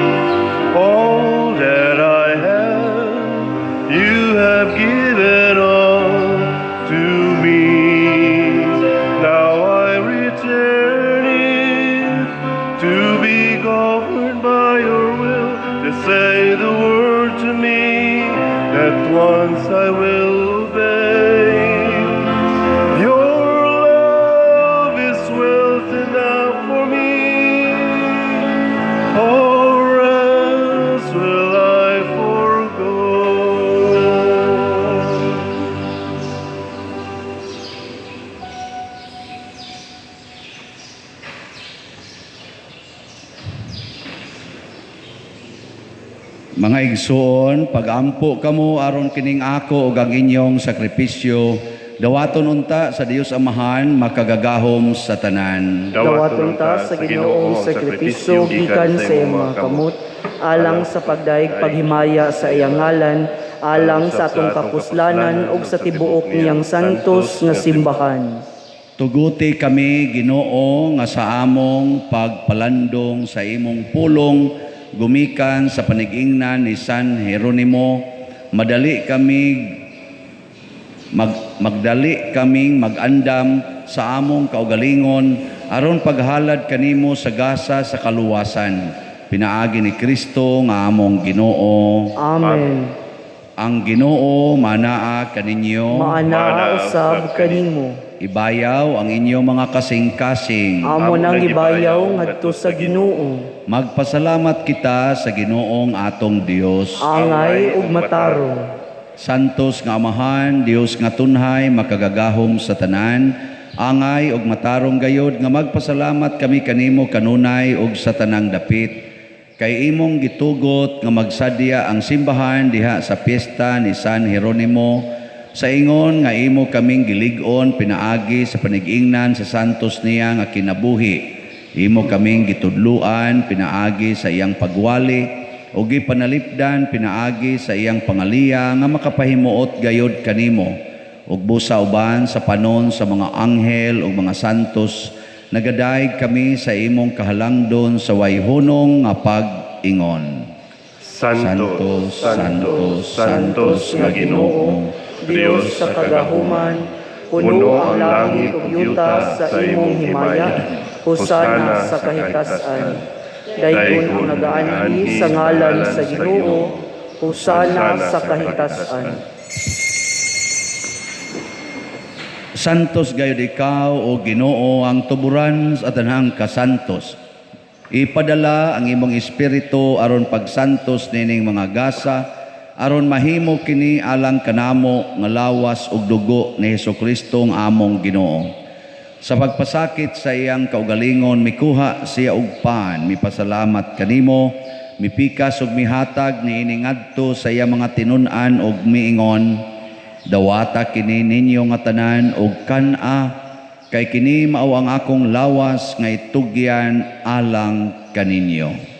All that I have, you have given all to me. Now I return it to be governed by your will, to say the word to me, that once I will obey. Your love is wealth enough for me, or else will I forego. Mga igsoon, pagampo kamo aron kining ako ug ang inyong sakripisyo, dawaton unta sa Dios Amahan makagagahom sa tanan. Dawaton ta sa Ginoong sakripisyo gikan sa iyang mga kamot, alang sa pagdayeg paghimaya sa iyang ngalan, alang sa atong kapuslanan ug sa tibuok niyang santos nga simbahan. Tuguti kami, Ginoo, nga sa among pagpalandong sa imong pulong gumikan sa panigingnan ni San Jeronimo, magdali kaming magandam sa among kaugalingon aron paghalad kanimo sa gasa sa kaluwasan, pinaagi ni Kristo nga among Ginoo. Amen. Ang Ginoo manaa kaninyo. Maanaa usab kanimo. Ibayaw ang inyong mga kasing-kasing. Amo nang ibayaw ngadto sa Ginoo. Magpasalamat kita sa Ginoong atong Dios. Angay ug matarong. Santos nga Amahan, Dios nga tunhay, makagagahom sa tanan, angay ug matarong gayod nga magpasalamat kami kanimo kanunay ug sa tanang dapit. Kay imong gitugot nga magsadya ang simbahan diha sa piyesta ni San Jeronimo, sa ingon nga imo kaming gilig-on pinaagi sa panigingnan sa santos niya nga kinabuhi. Imo kaming gitudluan pinaagi sa iyang pagwali o gipanalipdan pinaagi sa iyang pangaliya nga makapahimuot gayod kanimo. Ug busa uban sa panon sa mga anghel ug mga santos, nagadayeg kami sa imong kahalangdon sa wayhunong nga pag-ingon. Santo, Santo, Santos nga Ginoo, Dios sa kagahuman, puno ang langit ug yuta sa imong himaya, hosana sa kahitasan. Daygon ang nagaanhi sa ngalan sa Ginoo, hosana sa kahitasan. Santos gayud ikaw, o Ginoo, ang tuburan sa tanang kasantos. Ipadala ang imong espiritu aron pagsantos nining mga gasa, aron mahimo kini alang kanamo nga lawas ug dugo ni Hesukristo ang among Ginoo. Sa pagpasakit sa iyang kaugalingon, mikuha siya og pan, mipasalamat kanimo, mipikas ug mihatag niini ngadto sa iyang mga tinun-an ug miingon, dawata kini ninyo nga tanan og kan-a, kay kini mao ang akong lawas nga itugyan alang kaninyo.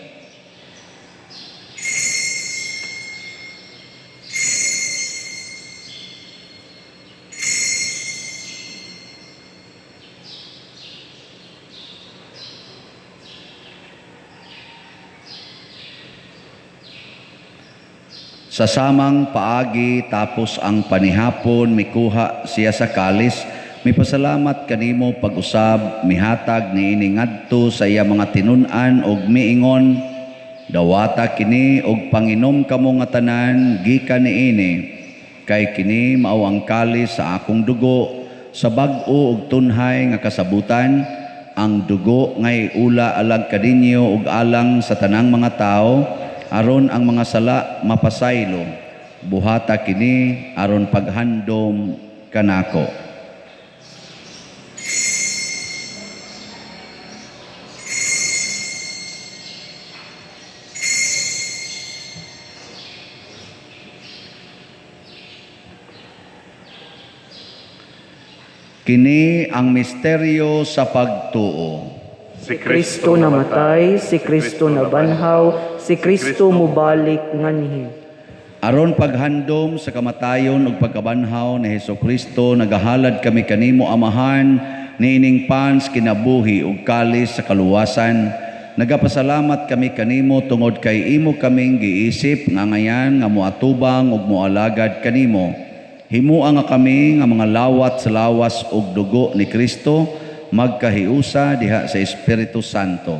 Sa samang paagi tapos ang panihapon, mikuha siya sa kalis, Mipasalamat kanimo pag-usab, mihatag niini ngadto sa iya mga tinun-an og miingon, dawata kini og panginom kamo nga tanan gikan niini, kay kini mao ang kalis sa akong dugo sa bag-o og tunhay nga kasabutan, ang dugo ngay ula alag kaninyo ug alang sa tanang mga tao aron ang mga sala mapasaylo. Buhata kini aron paghandom kanako. Kini ang misteryo sa pagtuo. Si Kristo namatay, si Kristo nabanhaw, si Kristo mubalik nganhi. Aron paghandom sa kamatayon ug pagkabanhaw ni Hesukristo, nagahalad kami kanimo Amahan niining pans kinabuhi ug kalis sa kaluwasan. Nagapasalamat kami kanimo tungod kay imo kaming giisip nga ngayan nga moatubang ug moalagad kanimo. Himua nga kami nga mga lawat sa lawas ug dugo ni Kristo magkahiusa diha sa Espiritu Santo.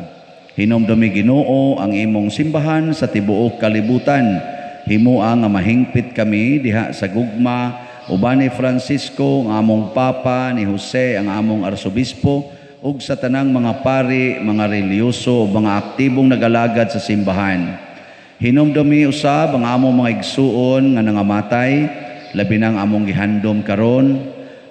Hinumdumi Ginoo ang imong simbahan sa tibuok kalibutan. Himua nga mahingpit kami diha sa gugma uban ni Francisco ang among Papa, ni Jose ang among Arsobispo, ug sa tanang mga pari, mga relihiyoso ug mga aktibong nagalagad sa simbahan. Hinumdumi usab ang among mga igsuon nga nangamatay, labi nang among gihandom karon,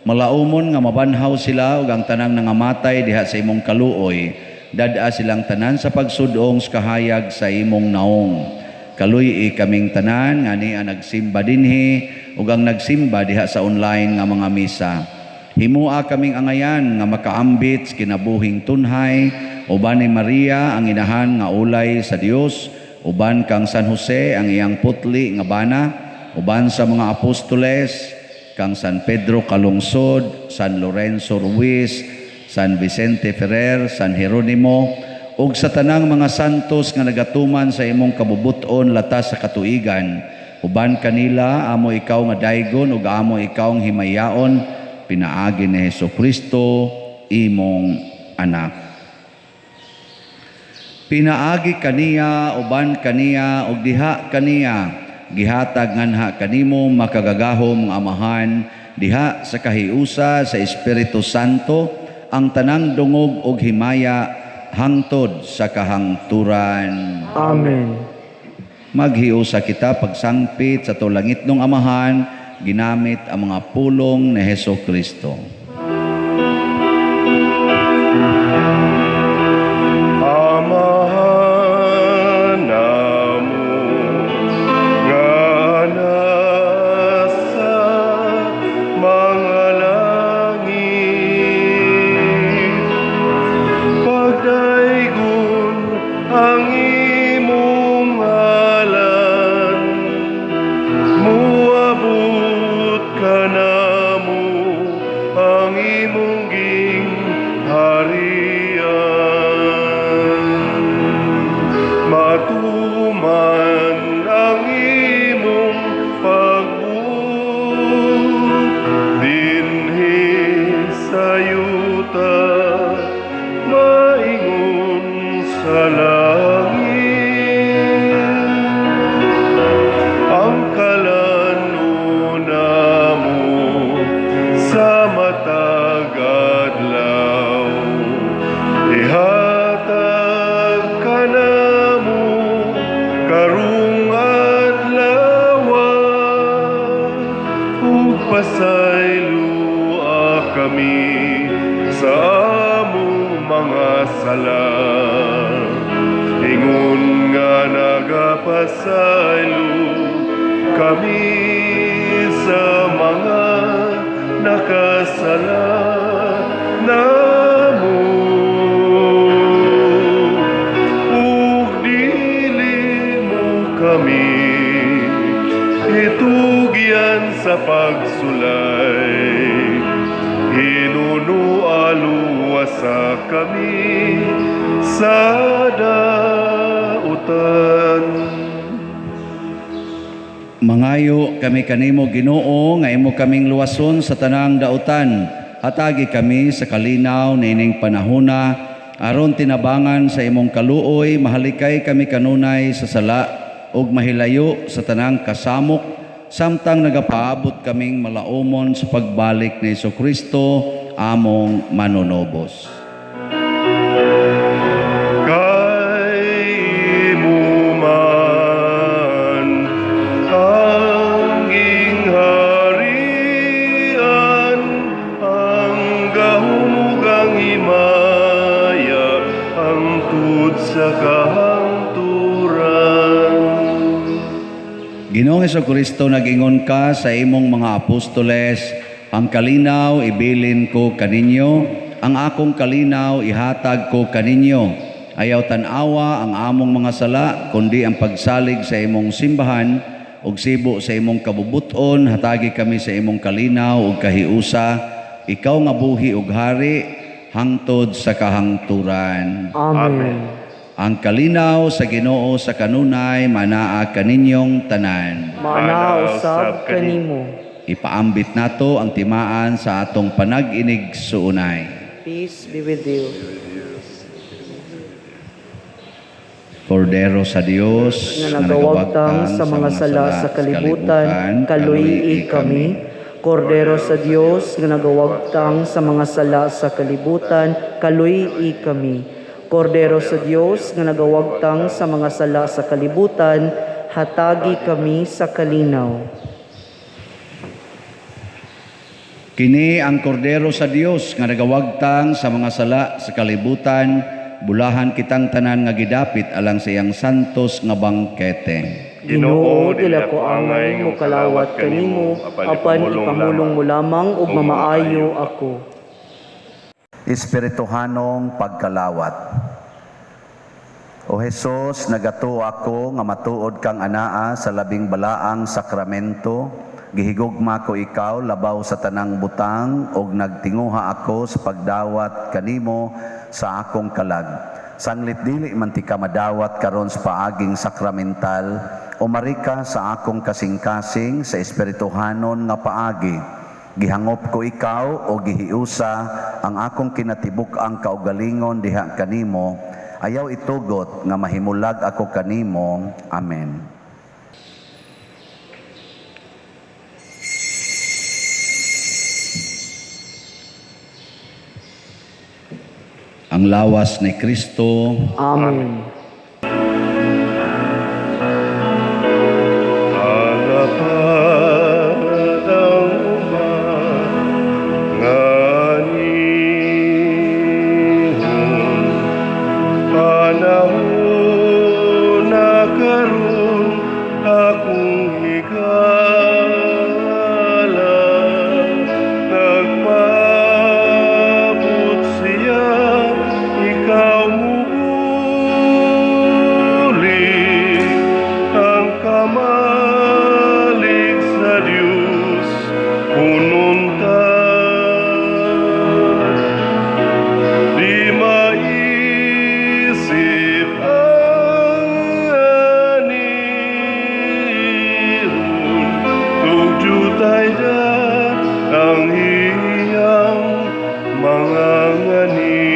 malaumon nga mabanhaw sila ug ang tanang nangamatay diha sa imong kaluoy. Dad-a silang tanan sa pagsudong sa kahayag sa imong naong. Kaluy-i kaming tanan nga niya nagsimba dinhi ug ang nagsimba diha sa online nga mga misa. Himua kaming angayan nga makaambit sa kinabuhing tunhay uban ni Maria ang inahan nga ulay sa Dios, uban kang San Jose ang iyang putli nga bana, uban sa mga apostoles, kang San Pedro Calungsod, San Lorenzo Ruiz, San Vicente Ferrer, San Jeronimo, ug sa tanang mga santos nga nagatuman sa imong kabubuton latas sa katuigan. Uban kanila amo ikaw nga daygon ug amo ikaw ang himayaon, pinaagi ni Hesukristo imong anak. Pinaagi kaniya, uban kaniya, ug diha kaniya gihatag nganha kanimo makagagahom nga Amahan diha sa kahiusa sa Espiritu Santo ang tanang dungog ug himaya hangtod sa kahangturan. Amen. Maghiusa kita pagsangpit sa tulangitnong Amahan ginamit ang mga pulong ni Hesukristo. Amahan namo nga nasa mga langit, pagdaygon ang imong ngalan, muabot kanamo ang imong gingharian. Matuman ang imong pagbuot dinhi sa yuta, maingon sa langit. Ang kalano namo sa matag adlaw, ihatag kanamo karong adlaw, ug pasayloa kami sa among mga sala, ingon nga nagapasaylo kami sa mga nakasala namo. Ug dili mo kami itugyan sa pagsulay, hinunualuwasa kami sa dautan. Mangayo kami kanimo Ginoo nga imo kaming luwason sa tanang dautan Hatagi kami sa kalinaw niining panahona, aron tinabangan sa imong kaluoy, mahalikay kami kanunay sa sala ug mahilayo sa tanang kasamok, samtang nagapaabot kaming malaumon sa pagbalik ni Hesukristo among manunobos. Kay imo man ang gingharian, ang gahom ug ang himaya, hangtod sa kahangturan. Ginoong Hesukristo, nag-ingon ka sa imong mga apostoles, ang kalinaw ibilin ko kaninyo, ang akong kalinaw ihatag ko kaninyo. Ayaw tan-awa ang among mga sala, kundi ang pagsalig sa imong simbahan ug sibo sa imong kabubuton, hatagi kami sa imong kalinaw ug kahiusa, ikaw nga buhi ug hari hangtod sa kahangturan. Amen. Ang kalinaw sa Ginoo sa kanunay manaa kaninyong tanan. Manaa usab kanimo. Ipaambit nato ang timaan sa atong panag-inig suunay. Peace be with you. Kordero sa Dios nga nagawagtang sa mga sala sa kalibutan, kaluy-i kami. Kordero sa Dios nga nagawagtang sa mga sala sa kalibutan, kaluy-i kami. Kordero sa Dios nga nagawagtang sa mga sala sa kalibutan, hatagi kami sa kalinaw. Kini ang Kordero sa Dios nga nagawagtang sa mga sala sa kalibutan, bulahan kitang tanan nga gidapit alang sa iyang santos nga bangkete. Ginoo, dili ako angay mokalawat kanimo, apan ipamulong mo lamang ug mamaayo ako. Espirituhanong pagkalawat. O Hesus, nagatuo ako nga matuod kang anaa sa labing balaang sakramento. Gihigugma ko ikaw labaw sa tanang butang ug nagtinguha ako sa pagdawat kanimo sa akong kalag. Sanglit dili man ti ka madawat karon sa paaging sakramental, umari ka sa akong kasing-kasing sa espirituhanon nga paagi. Gihangop ko ikaw o gihiusa ang akong kinatibuk-ang kaugalingon diha kanimo. Ayaw itugot nga mahimulag ako kanimo. Amen. Ang lawas ni Kristo. Amen. Alapat ang uma nga anihon, panahon na karon akong higala, nagpaabot siya, ikaw muli, ang kamalig sa Diyos kununta. Di maisip ang anihon, tugjutay na ang iyang mga ngani.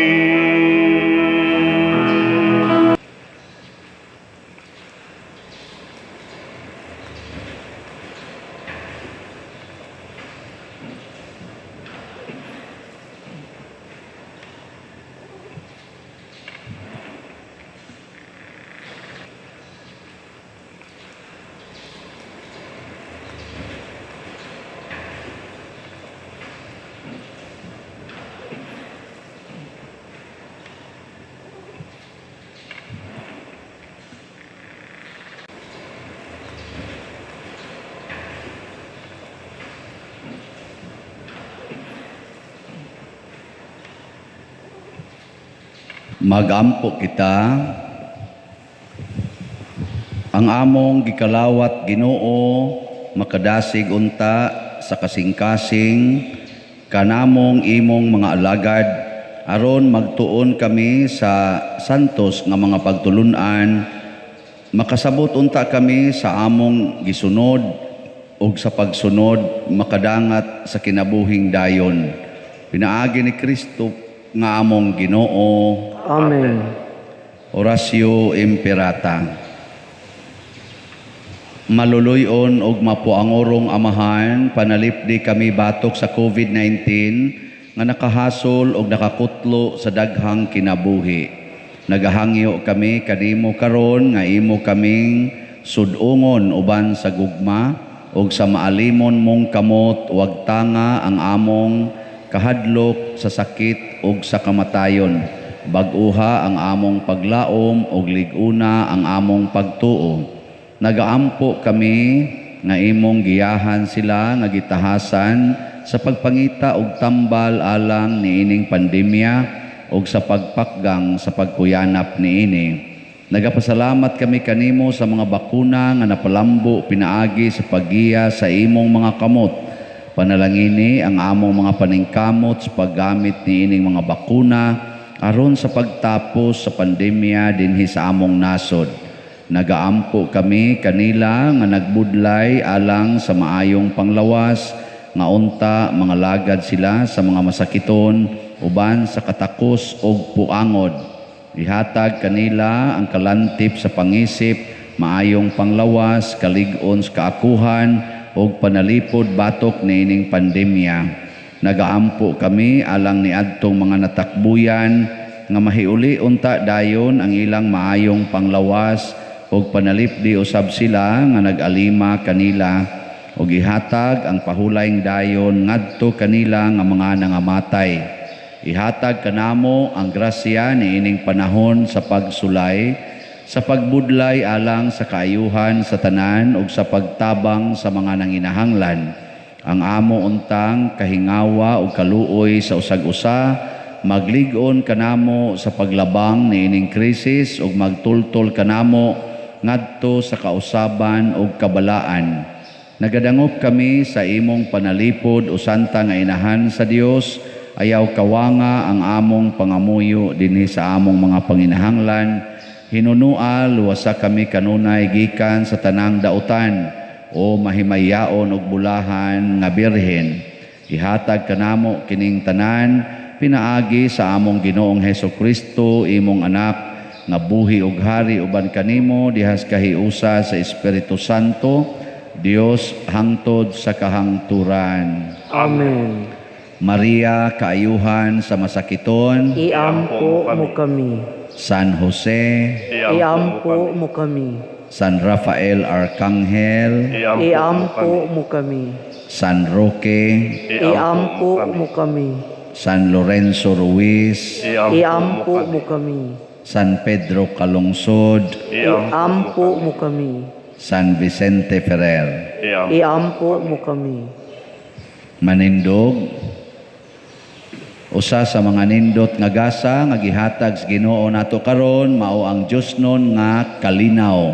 Magampo kita. Ang among gikalawat Ginoo makadasig unta sa kasing-kasing kanamong imong mga alagad aron magtuon kami sa santos nga mga pagtulun-an, makasabot unta kami sa among gisunod ug sa pagsunod makadangat sa kinabuhing dayon. Pinaagi ni Kristo nga among Ginoo. Amen. Oratio Imperata. Maluluy-on og mapuangorong Amahan, panalipdi kami batok sa COVID-19 nga nakahasol og nakakutlo sa daghang kinabuhi. Nagahangyo kami kanimo karon nga imo kaming sudungon uban sa gugma ug sa maalimon mong kamot, wagtanga ang among kahadlok sa sakit ug sa kamatayon. Bag-uha ang among paglaom ug lig-una ang among pagtuo. Nagaampo kami nga imong giyahan sila nga gitahasan sa pagpangita og tambal alang niining pandemya ug sa pagpakgang sa pagkuyanap niini. Nagapasalamat kami kanimo sa mga bakuna nga napalambo pinaagi sa paggiya sa imong mga kamot. Panalangini ang among mga paningkamot sa paggamit niining mga bakuna aron sa pagtapos sa pandemya dinhi sa among nasod. Nagaampo kami kanila nga nagbudlay alang sa maayong panglawas, nga unta mga lagad sila sa mga masakiton uban sa katakos og puangod. Ihatag kanila ang kalantip sa pangisip, maayong panglawas, kalig-on sa kaakuhan ug panalipod batok niining pandemya. Nagaampo kami alang niadtong mga natakbuyan nga mahiuli unta dayon ang ilang maayong panglawas ug panalipdi usab sila nga nag-alima kanila ug ihatag ang pahulayng dayon ngadto kanila nga mga nangamatay. Ihatag kanamo ang grasya niining panahon sa pagsulay, sa pagbudlay alang sa kaayuhan sa tanan ug sa pagtabang sa mga nanginahanglan. Ang amo untang kahingawa ug kaluoy sa usag-usa, maglig-on kanamo sa paglabang niining krisis ug magtultol kanamo ngadto sa kausaban ug kabalaan. Nagadangop kami sa imong panalipod o santa nga inahan sa Dios, ayaw kawanga ang among pangamuyo dinhi sa among mga panginahanglan. Hinunua luwasa kami kanunay gikan sa tanang dautan o mahimayaon og bulahan nga birhen. Ihatag kanamo kining tanan pinaagi sa among Ginoong Hesus Kristo, imong anak nga buhi ug hari uban kanimo dihas kahiusa sa Espiritu Santo, Dios hangtod sa kahangturan. Amen. Maria, kaayuhan sa masakiton, iampo mo kami. San Jose, iampo mo kami. San Rafael Arcangel, iampo mo kami. San Roque, iampo mo kami. San Lorenzo Ruiz, iampo mo kami. San Pedro Calungsod, iampo mo kami. San Vicente Ferrer, iampo mo kami. Manindog, usa sa mga nindot nga gasa nga gihatag sa Ginoo nato karon mao ang Diosnon nga kalinaw.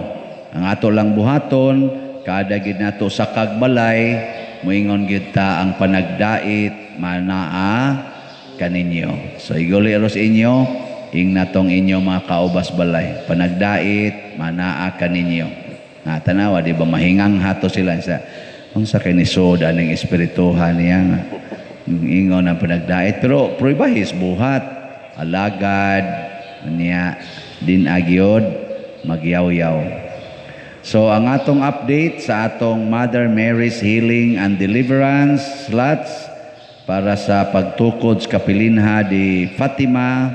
Ang ato lang buhaton kada gid nato sa kagbalay, moingon gyud ta ang panagdait manaa kaninyo. So iguli ros inyo ing natong inyo mga kaubas balay, panagdait manaa kaninyo. Na tanawa di ba mahingang hato sila sa unsa kay ni soda ning espirituhan niya nga ingon ang panagdait, pero pruibahis buhat alagad niya din agyod magyaw-yaw. So ang atong update sa atong Mother Mary's Healing and Deliverance slots para sa pagtukod sa Kapilinha di Fatima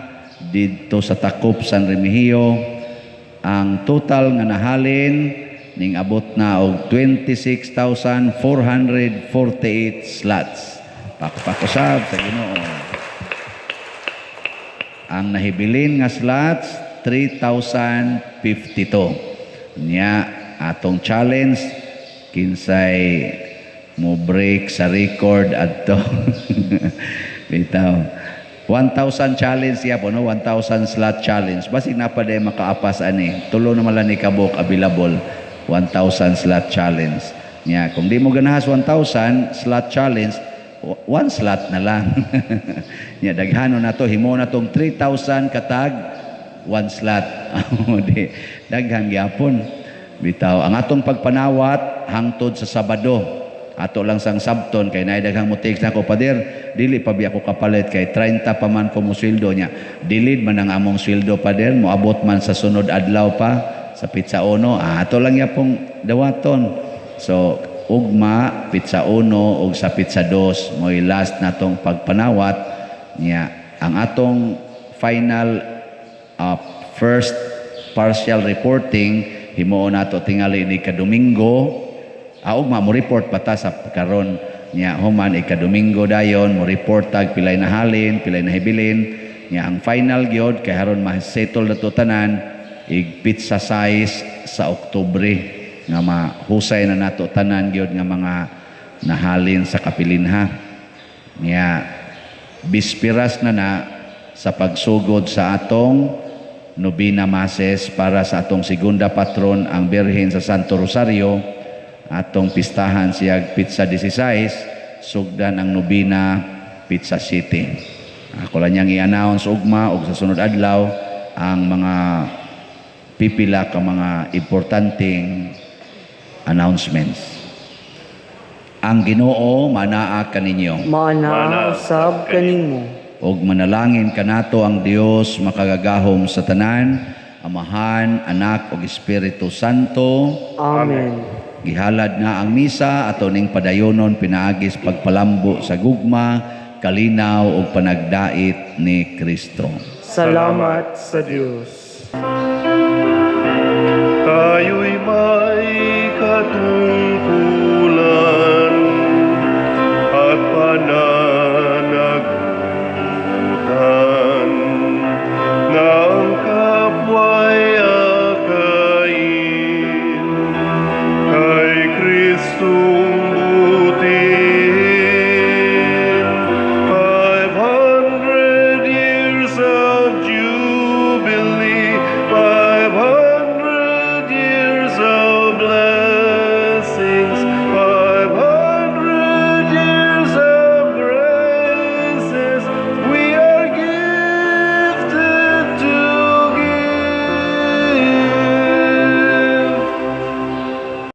didto sa Takop San Remigio, ang total nga nahalin ning abot na og 26,448 slots. Pakpakusab sa Ginoo. Ang nahibilin nga slots 3,052. Nya atong challenge kinsay mo break sa record adto. Bitaw. 1,000 challenge siya po, no? 1,000 slot challenge. Basig na pa day makaapas ani. Tulo naman lang ni kabok available. 1,000 slot challenge. Nya, kung di mo ganahas 1,000 slot challenge, one slot na lang. Nya, daghano na to, himo na tong 3,000 katag one slot. Di, daghan gyapon. Bitaw, ang atong pagpanawat hangtod sa Sabado. Ato lang sang sabton kay naay daghang mo-text nako, "Pader, dili pa biya ko kapalit kay 30 pa man ko mo sweldo niya." Dilid man ang among sweldo, pader, moabot man sa sunod adlaw pa sa petsa 1. Ah, ato lang yapong dawaton. So ugma petsa 1 ug sa petsa 2 mo'y last natong pagpanawat niya. Ang atong final first partial reporting himuon nato tingali ni kadomingo. Ugma mo report pa ta sa karon niya, human ikadomingo dayon mo report tag pilay nahalin, pilay nahibilin niya. Ang final gyud kay haron ma-settle na to tanan ig petsa 6 sa Oktubre nga mahusay na nato tanan gyud nga mga nahalin sa kapilinha niya. Bispiras na na sa pagsugod sa atong nobena masses para sa atong segunda patron, ang Birhen sa Santo Rosario. Atong pistahan siyag petsa 16, sugdan ang nobena petsa 7. Ako lang niyang i-announce ugma og sa sunod adlaw ang mga pipila ka mga importanteng announcements. Ang Ginoo manaa kaninyo. Maanaa usab kanimo. Og manalangin kanato ang Dios makagagahom sa tanan, Amahan, Anak ug Espiritu Santo. Amen. Gihalad na ang misa, ato ning padayonon pinaagis pagpalambo sa gugma, kalinaw ug panagdait ni Kristo. Salamat sa Dios.